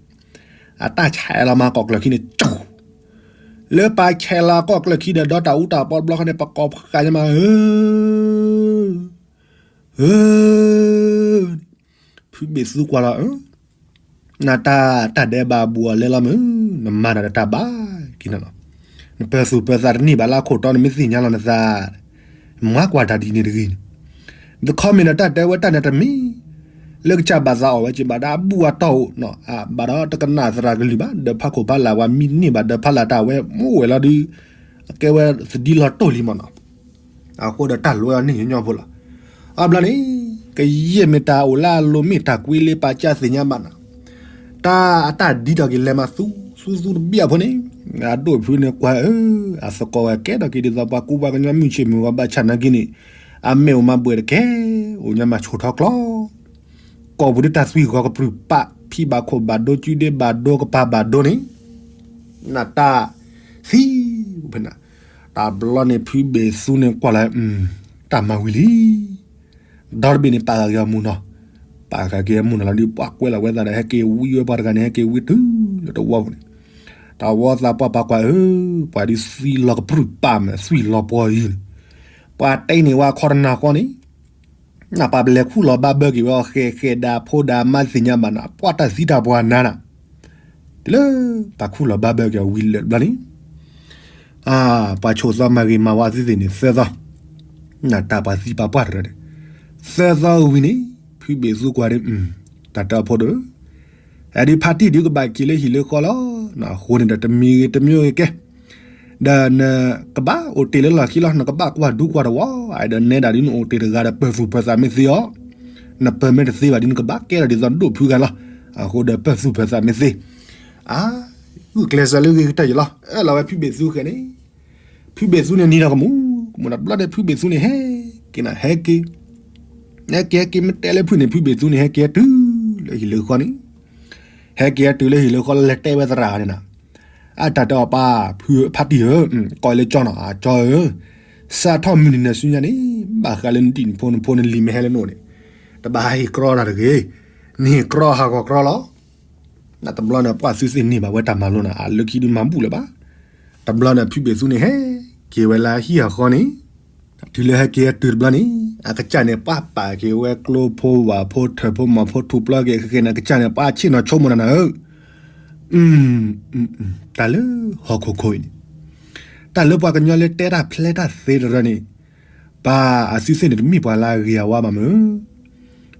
အတၢ်ဆဲးလီၤမၤကီၢ်ကျၢၢ်ခံန့ၣ် ကၠူၣ်, လၢပှၤဆဲးလီၤကီၢ်ကျၢၢ်ခံဒီးဒီတၢ်အူတၢ်ပီတဘျီဃီန့ၣ် ပကိးဖှးညါမးဧၢ ဧၢ, ဖုဘ့ၣ်သူကွၢ်လီၤ, နတၢ်တၢ်ဒဲးဘးဘူးအီၤလဲလီၤမး, နမၤတၢ်ဒီးတၢ်ဘၣ်က့ၤနၤလီၤ, နပၢၤသူၣ်ပၢၤသးတန့ၢ်ဘၣ်လၢအခိၣ်တီ နမ့ၢ်သ့ၣ်ညါလီၤနသး, မၤကွၢ်တၢ်ဒ်န့ၣ်တဂ့ၤန့ၣ်, ဒီးခီမ့ၢ်ဒီးတၢ်တဲဝဲတၢ်န့ၣ်တမ့ၢ် လၢကစၢ်ဘၣ်သးအီၣ်ဝဲက့ၤဘၣ်ဒီးအဘူၣ်အတီၢ်အိၣ်, ဘၣ်ဒီးတကနၣ်သရၣ်ကလုၢ်ဘၣ် ဒီးဖးခိၣ်ဖးလၢ်ဝဲမံန့ၢ်ဘၣ်ဒီးဖးလၢ်တၢ်ဝဲမိၢ်ဝဲလီၤဒုး, ကဲဝဲသဒံလီၤတိၢ်လံမးနီၤ, အဃိဒီးတၢ်လွဲအီၤန့ၣ်ညီညီဖိလီၤ, အဘျီန့ၣ်, ကယဲၢ်မ့ၢ်တၢ်အိၣ်လၢအလိၤမ့ၢ်တၢ်ကွံလၢပာ်ကၢ်သ့ၣ်ညါဘၣ်နီၤ, တၢ်အတၢ်ဒ်ထီၣ်က့ၤလဲၤမးသူသူသူတဘ့ၣ်အဖိန့ၣ်, အဒိၣ်ဖုန့ၣ်ကွၢ်ဧၢ, အသကိးဝဲကဲထီၣ်က့ၤဒ်သိးပှၤကူပှၤကညီမုၢ်ဆ့ၣ်မုၢ်ဂီၤဘၣ်ဆၣ်နာ်က့န့ၣ်, အမ့ၢ်အိၣ်မးဘှဲၣ်တကဲ, အိၣ်ညါမးဆိၣ်ထီၣ်ကျီ ကီၢ်ပူၤဒ်တၢ်သွံၣ်ဂီၤကပြုၢ်ပာ် ဖံးဘၣ်ခိၣ်ဘၣ်ဒိ ကုဒ့ဘၣ်ဒိ ကပၤဘၣ်ဒိန့ၣ်, နတၢ်သံဖဲနၤ, တဘျီန့ၣ်ဖုဘ့ၣ်သူန့ၣ်ကွၢ်လၢ, တၢ်မၤဝံၤလံ, ဒီတဘ့ၣ်န့ၣ်ပာ်ဃာ်က့ၤအမိၢ်နီၤ, ပာ်ဃာ်က့ၤအမိၢ်နီၤလီၤဒုး ပှၤကွဲလီၤဝဲသးဒီး ဟဲက့ၤဝံဝဲပှၤတဂၤန့ၣ် ဟဲက့ၤဝံတုၤလၢတဝီပူၤန့ၣ်, တဝီသးပှၢ်ပှၤကွၢ်ဧၢ, ပှၤဒ်သွံၣ်လီၤကပြုၢ်ပာ်မး သွံၣ်လီၤပှီၢ်အံၤန့ၣ်, ပှၤတဲန့ၢ်ဝဲအခီတနၤဃီန့ၣ် နပှၤပလဲၤခူၣ်လီၤဘၣ်ဘၢက့ၤဝဲအီၤ ဃဲၤဃဲၤဒၣ်ဖိဒၣ်မါသ့ၣ်ညါဘၣ်နၤ ပှၤတၢ်သံတၢ်ပှၢ်နၤနၤ, တုၤလၢပှၤခူၣ်လီၤဘၣ်ဘၢက့ၤအီၤဝံၤလၢာ်တဘျီန့ၣ်, ပှၤဆိၣ်သီမၤဂ့ၤမၤဝါသ့ၣ်သ့ၣ်န့ၣ် သၢသီ, နတၢ်ပှၤသံပှၤပှၢ်တရၢန့ၣ်, သၢသီဝံၤန့ၣ်, ဖုဘ့ၣ်သူကွၢ်န့ၣ်, တၢ်တၢ်ဖိဒိၣ် အဒုးဖါတံၢ်ဒုးကဘၣ်က့ၤလၢဟံၣ်လၢဃီလီၤ, အဃိန့ၣ်ဒီးတမံၤဂ့ၤတမံၤဂ့ၤကဲ, ဒီးနကဘၣ်အိၣ်တ့ၢ်လၢလီၢ်ခံလီၤ နကဘၣ်ကွၢ်ဒူကွၢ်တဝီ, အဒီးနဲဒၣ်ဒုးနအိၣ်တ့ၢ်တဂၤဒီးပၢၤသူၣ်ပၢၤသးမ့ၢ်သ့အီၤ, နပၢၤမ့ၢ်တသ့ဘၣ်ဒုးနကဘၣ်ကဲထီၣ်ဒ်သိးဒိၣ်ဖုဂၤလီၤ, အဃိဒီးပၢၤသူၣ်ပၢၤသးမ့ၢ်သ့, အါ ဂုာ်ကျဲးစၢးလၢဂ့ၤကတၢၢ်ယံၤလီၤ. အၢၣ်လီၤဝဲဖုဘ့ၣ်သူဃဲၤန့ၣ်, ဖုဘ့ၣ်သူန့ၣ်နံၤဒီးကမူၤကမူၤ တဘျီန့ၣ် ဖုဘ့ၣ်သူန့ၣ်ဟဲက့ၤနၤ ဟဲက့ၤ, ဟဲက့ၤဟဲက့ၤ မ့ၢ်တဲလၢဖုန့ၣ် ဖုဘ့ၣ်သူန့ၣ် ဟဲက့ၤဟဲတုၤလၢဟံၣ်လၢဃီန့ၣ်, ဟဲက့ၤဟဲတုၤလၢဟံၣ်လၢဃီလၢလဲၤတဲဝဲသရၣ်န့ၣ်နၤ, အတၢ်တဲအီၤပၢ်ဖုဖါတံၢ်ဧၢ, ကိးလၢကၠီနီၤ အကၠီဧၢ, စးထီၣ်မုၢ်နံၤနၤဆူညါန့ၣ် ဘၣ်ဃးလၢနဒံၣ်နဖိနဖိနလံၤမ့ၢ်ဟဲလၢနအိၣ်န့ၣ်, တဘၣ်ဟးဟ့ၣ်ကြီတၢ်တဂ့ၤ, နဟ့ၣ်ကြီဟးဂီၤကြီလီၤ. တဘျီန့ၣ် ပှၢ်သုသ့ၣ်န့ၢ်ဘၣ်ဝဲတၢ်မၤလိနၤ အလၢခံဒုးမၤဘူၣ်လၢၤဘၣ်. တဘျီန့ၣ် ဖုဘ့ၣ်သူန့ၣ်ဟဲက့ၤဝဲလၢဟံၣ်အဃီန့ၣ်, တုၤလၢဟဲက့ၤဟဲတုၤတဘျီန့ၣ် အကစၢ်န့ၣ် ပှၤပာ်က့ၤဝဲကျိဖိဝၣ်ဖိထၢၣ်ဖိမီၤဖိထူၣ်ပျီက့ၤဃ့ဃ့န့ၣ် အကစၢ်န့ၣ် ပှၤဆ့ၣ်နီၤဆိကမိၣ်နၤနၤဧၢ, တၢ်လၢဟီၣ်ခိၣ်ခိၣ်အံၤန့ၣ်, တၢ်လၢပှၤကညီလၢတဲတၢ်ဖျဲတၢ်သ့တရၢန့ၣ်, ပၢ်အသုသ့ၣ်န့ၣ် တမ့ၢ်ပှၤလၢအဂ့ၤအဝါဘၣ်မၢ်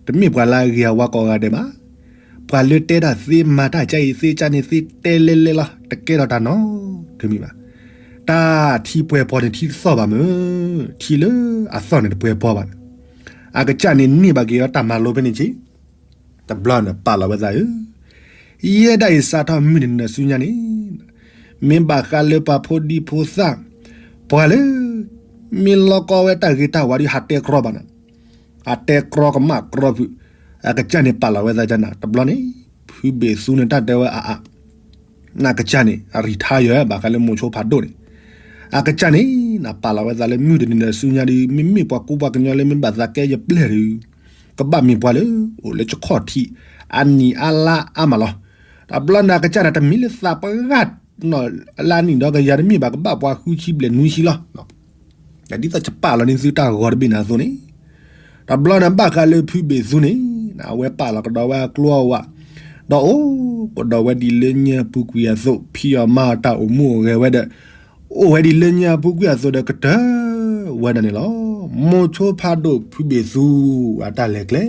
တမ့ၢ်ပှၤလၢအဂ့ၤအဝါကိးဂၤဒဲးဘၣ်. ပှၤလၢတဲတၢ်သ့မၤတၢ်ကါအံၤသ့ကါန့ၣ် သ့တဲလဲလဲလီၤ တကဲထီၣ်တၢ်နီတမံၤဘၣ်. တၢ်ထံပှဲၤပီၤန့ၣ်ထံတသီၣ်ဘၣ်မၢ်, ထံလၢအသီၣ်န့ၣ်တပှဲၤပီၤဘၣ်. အကစၢ်န့ၣ်န့ၢ်ဘၣ်က့ၤအီၤတၢ်မၤလိဖဲန့ၣ်က့ၤ, တဘျီန့ၣ်ပာ်လီၤဝဲသးဧၢ, ယဲဒၣ်အံၤစးထီၣ်မုၢ်နံၤနၤဆူညါန့ၣ်, မ့ၢ်ဘၣ်ဃးလၢပှၤဖိဒံဖိသၣ်, ပှၤလၢ မ့ၢ်လီၤကီဝဲတၢ်ဂ့ၤတၢ်ဝါဒီးဟးတဲကြီဘၣ်နၤ, ဟးတဲကြီကမၣ်ကြီဖုး, အကစၢ်န့ၣ်ပာ်လီၤဝဲသးကနၤ တဘျီန့ၣ်, ဖုဘ့ၣ်သူန့ၣ်တၢ်တဲဝဲအါအါ, နကစၢ်န့ၣ် အရံထါယွဲဘၣ်ဃးလၢမိၤဆိဖးဒိၣ်န့ၣ်, အကစၢ်န့ၣ် နပာ်လီၤဝဲသးလၢမုၢ်တနံၤနၤဆူညါဒီး မ့မ့ၢ်ပှၤကူပှၤကညီလၢမ့ၢ်ဘၣ်သးကဲယပျဲၢ်ဒီး ကဘၣ်မ့ၢ်ပှၤလၢ အိၣ်လၢကခီၣ်ထံး အနံၣ်အါလါအါမးလီၤ. တဘျီန့ၣ် အကစၢ်န့ၣ် တမ့ၢ်လၢသးပှၢ်ဂၤ လၢအနံၣ်ဒီးကယၤတမ့ၢ်ဘၣ် ကဘၣ်ပှၤဃုဆံဘျဲၣ်နွံဆံလီၤ. ဒ်သိးယပာ်လီၤန့ၢ်သုတၢ်ဂီၤတဘ့ၣ်န့ၣ်အသိးန့ၣ်, တဘျီန့ၣ်ဘၣ်ဃးလၢဖုဘ့ၣ်သူန့ၣ် အဝဲပာ်လီၤကဒီးဝဲအကျိအဝး, ဒီးအိၣ်ကဒီးဝဲဒ်လၢညၣ်ပူၤကွံာ်အသိး ဖံးအီၣ်မၤအီၣ်တၢ်အိၣ်မူအိၣ်ဂဲၤဝဲဒီး အိၣ်ဝဲဒ်လၢညၣ်ပူၤကွံာ်အသိးဒီးကတၢၢ်ဝဲဒၣ်န့ၣ်လီၤ. မိၤဆိဖးဒိၣ်ဖုဘ့ၣ်သူအတၢ်လဲၤကျဲ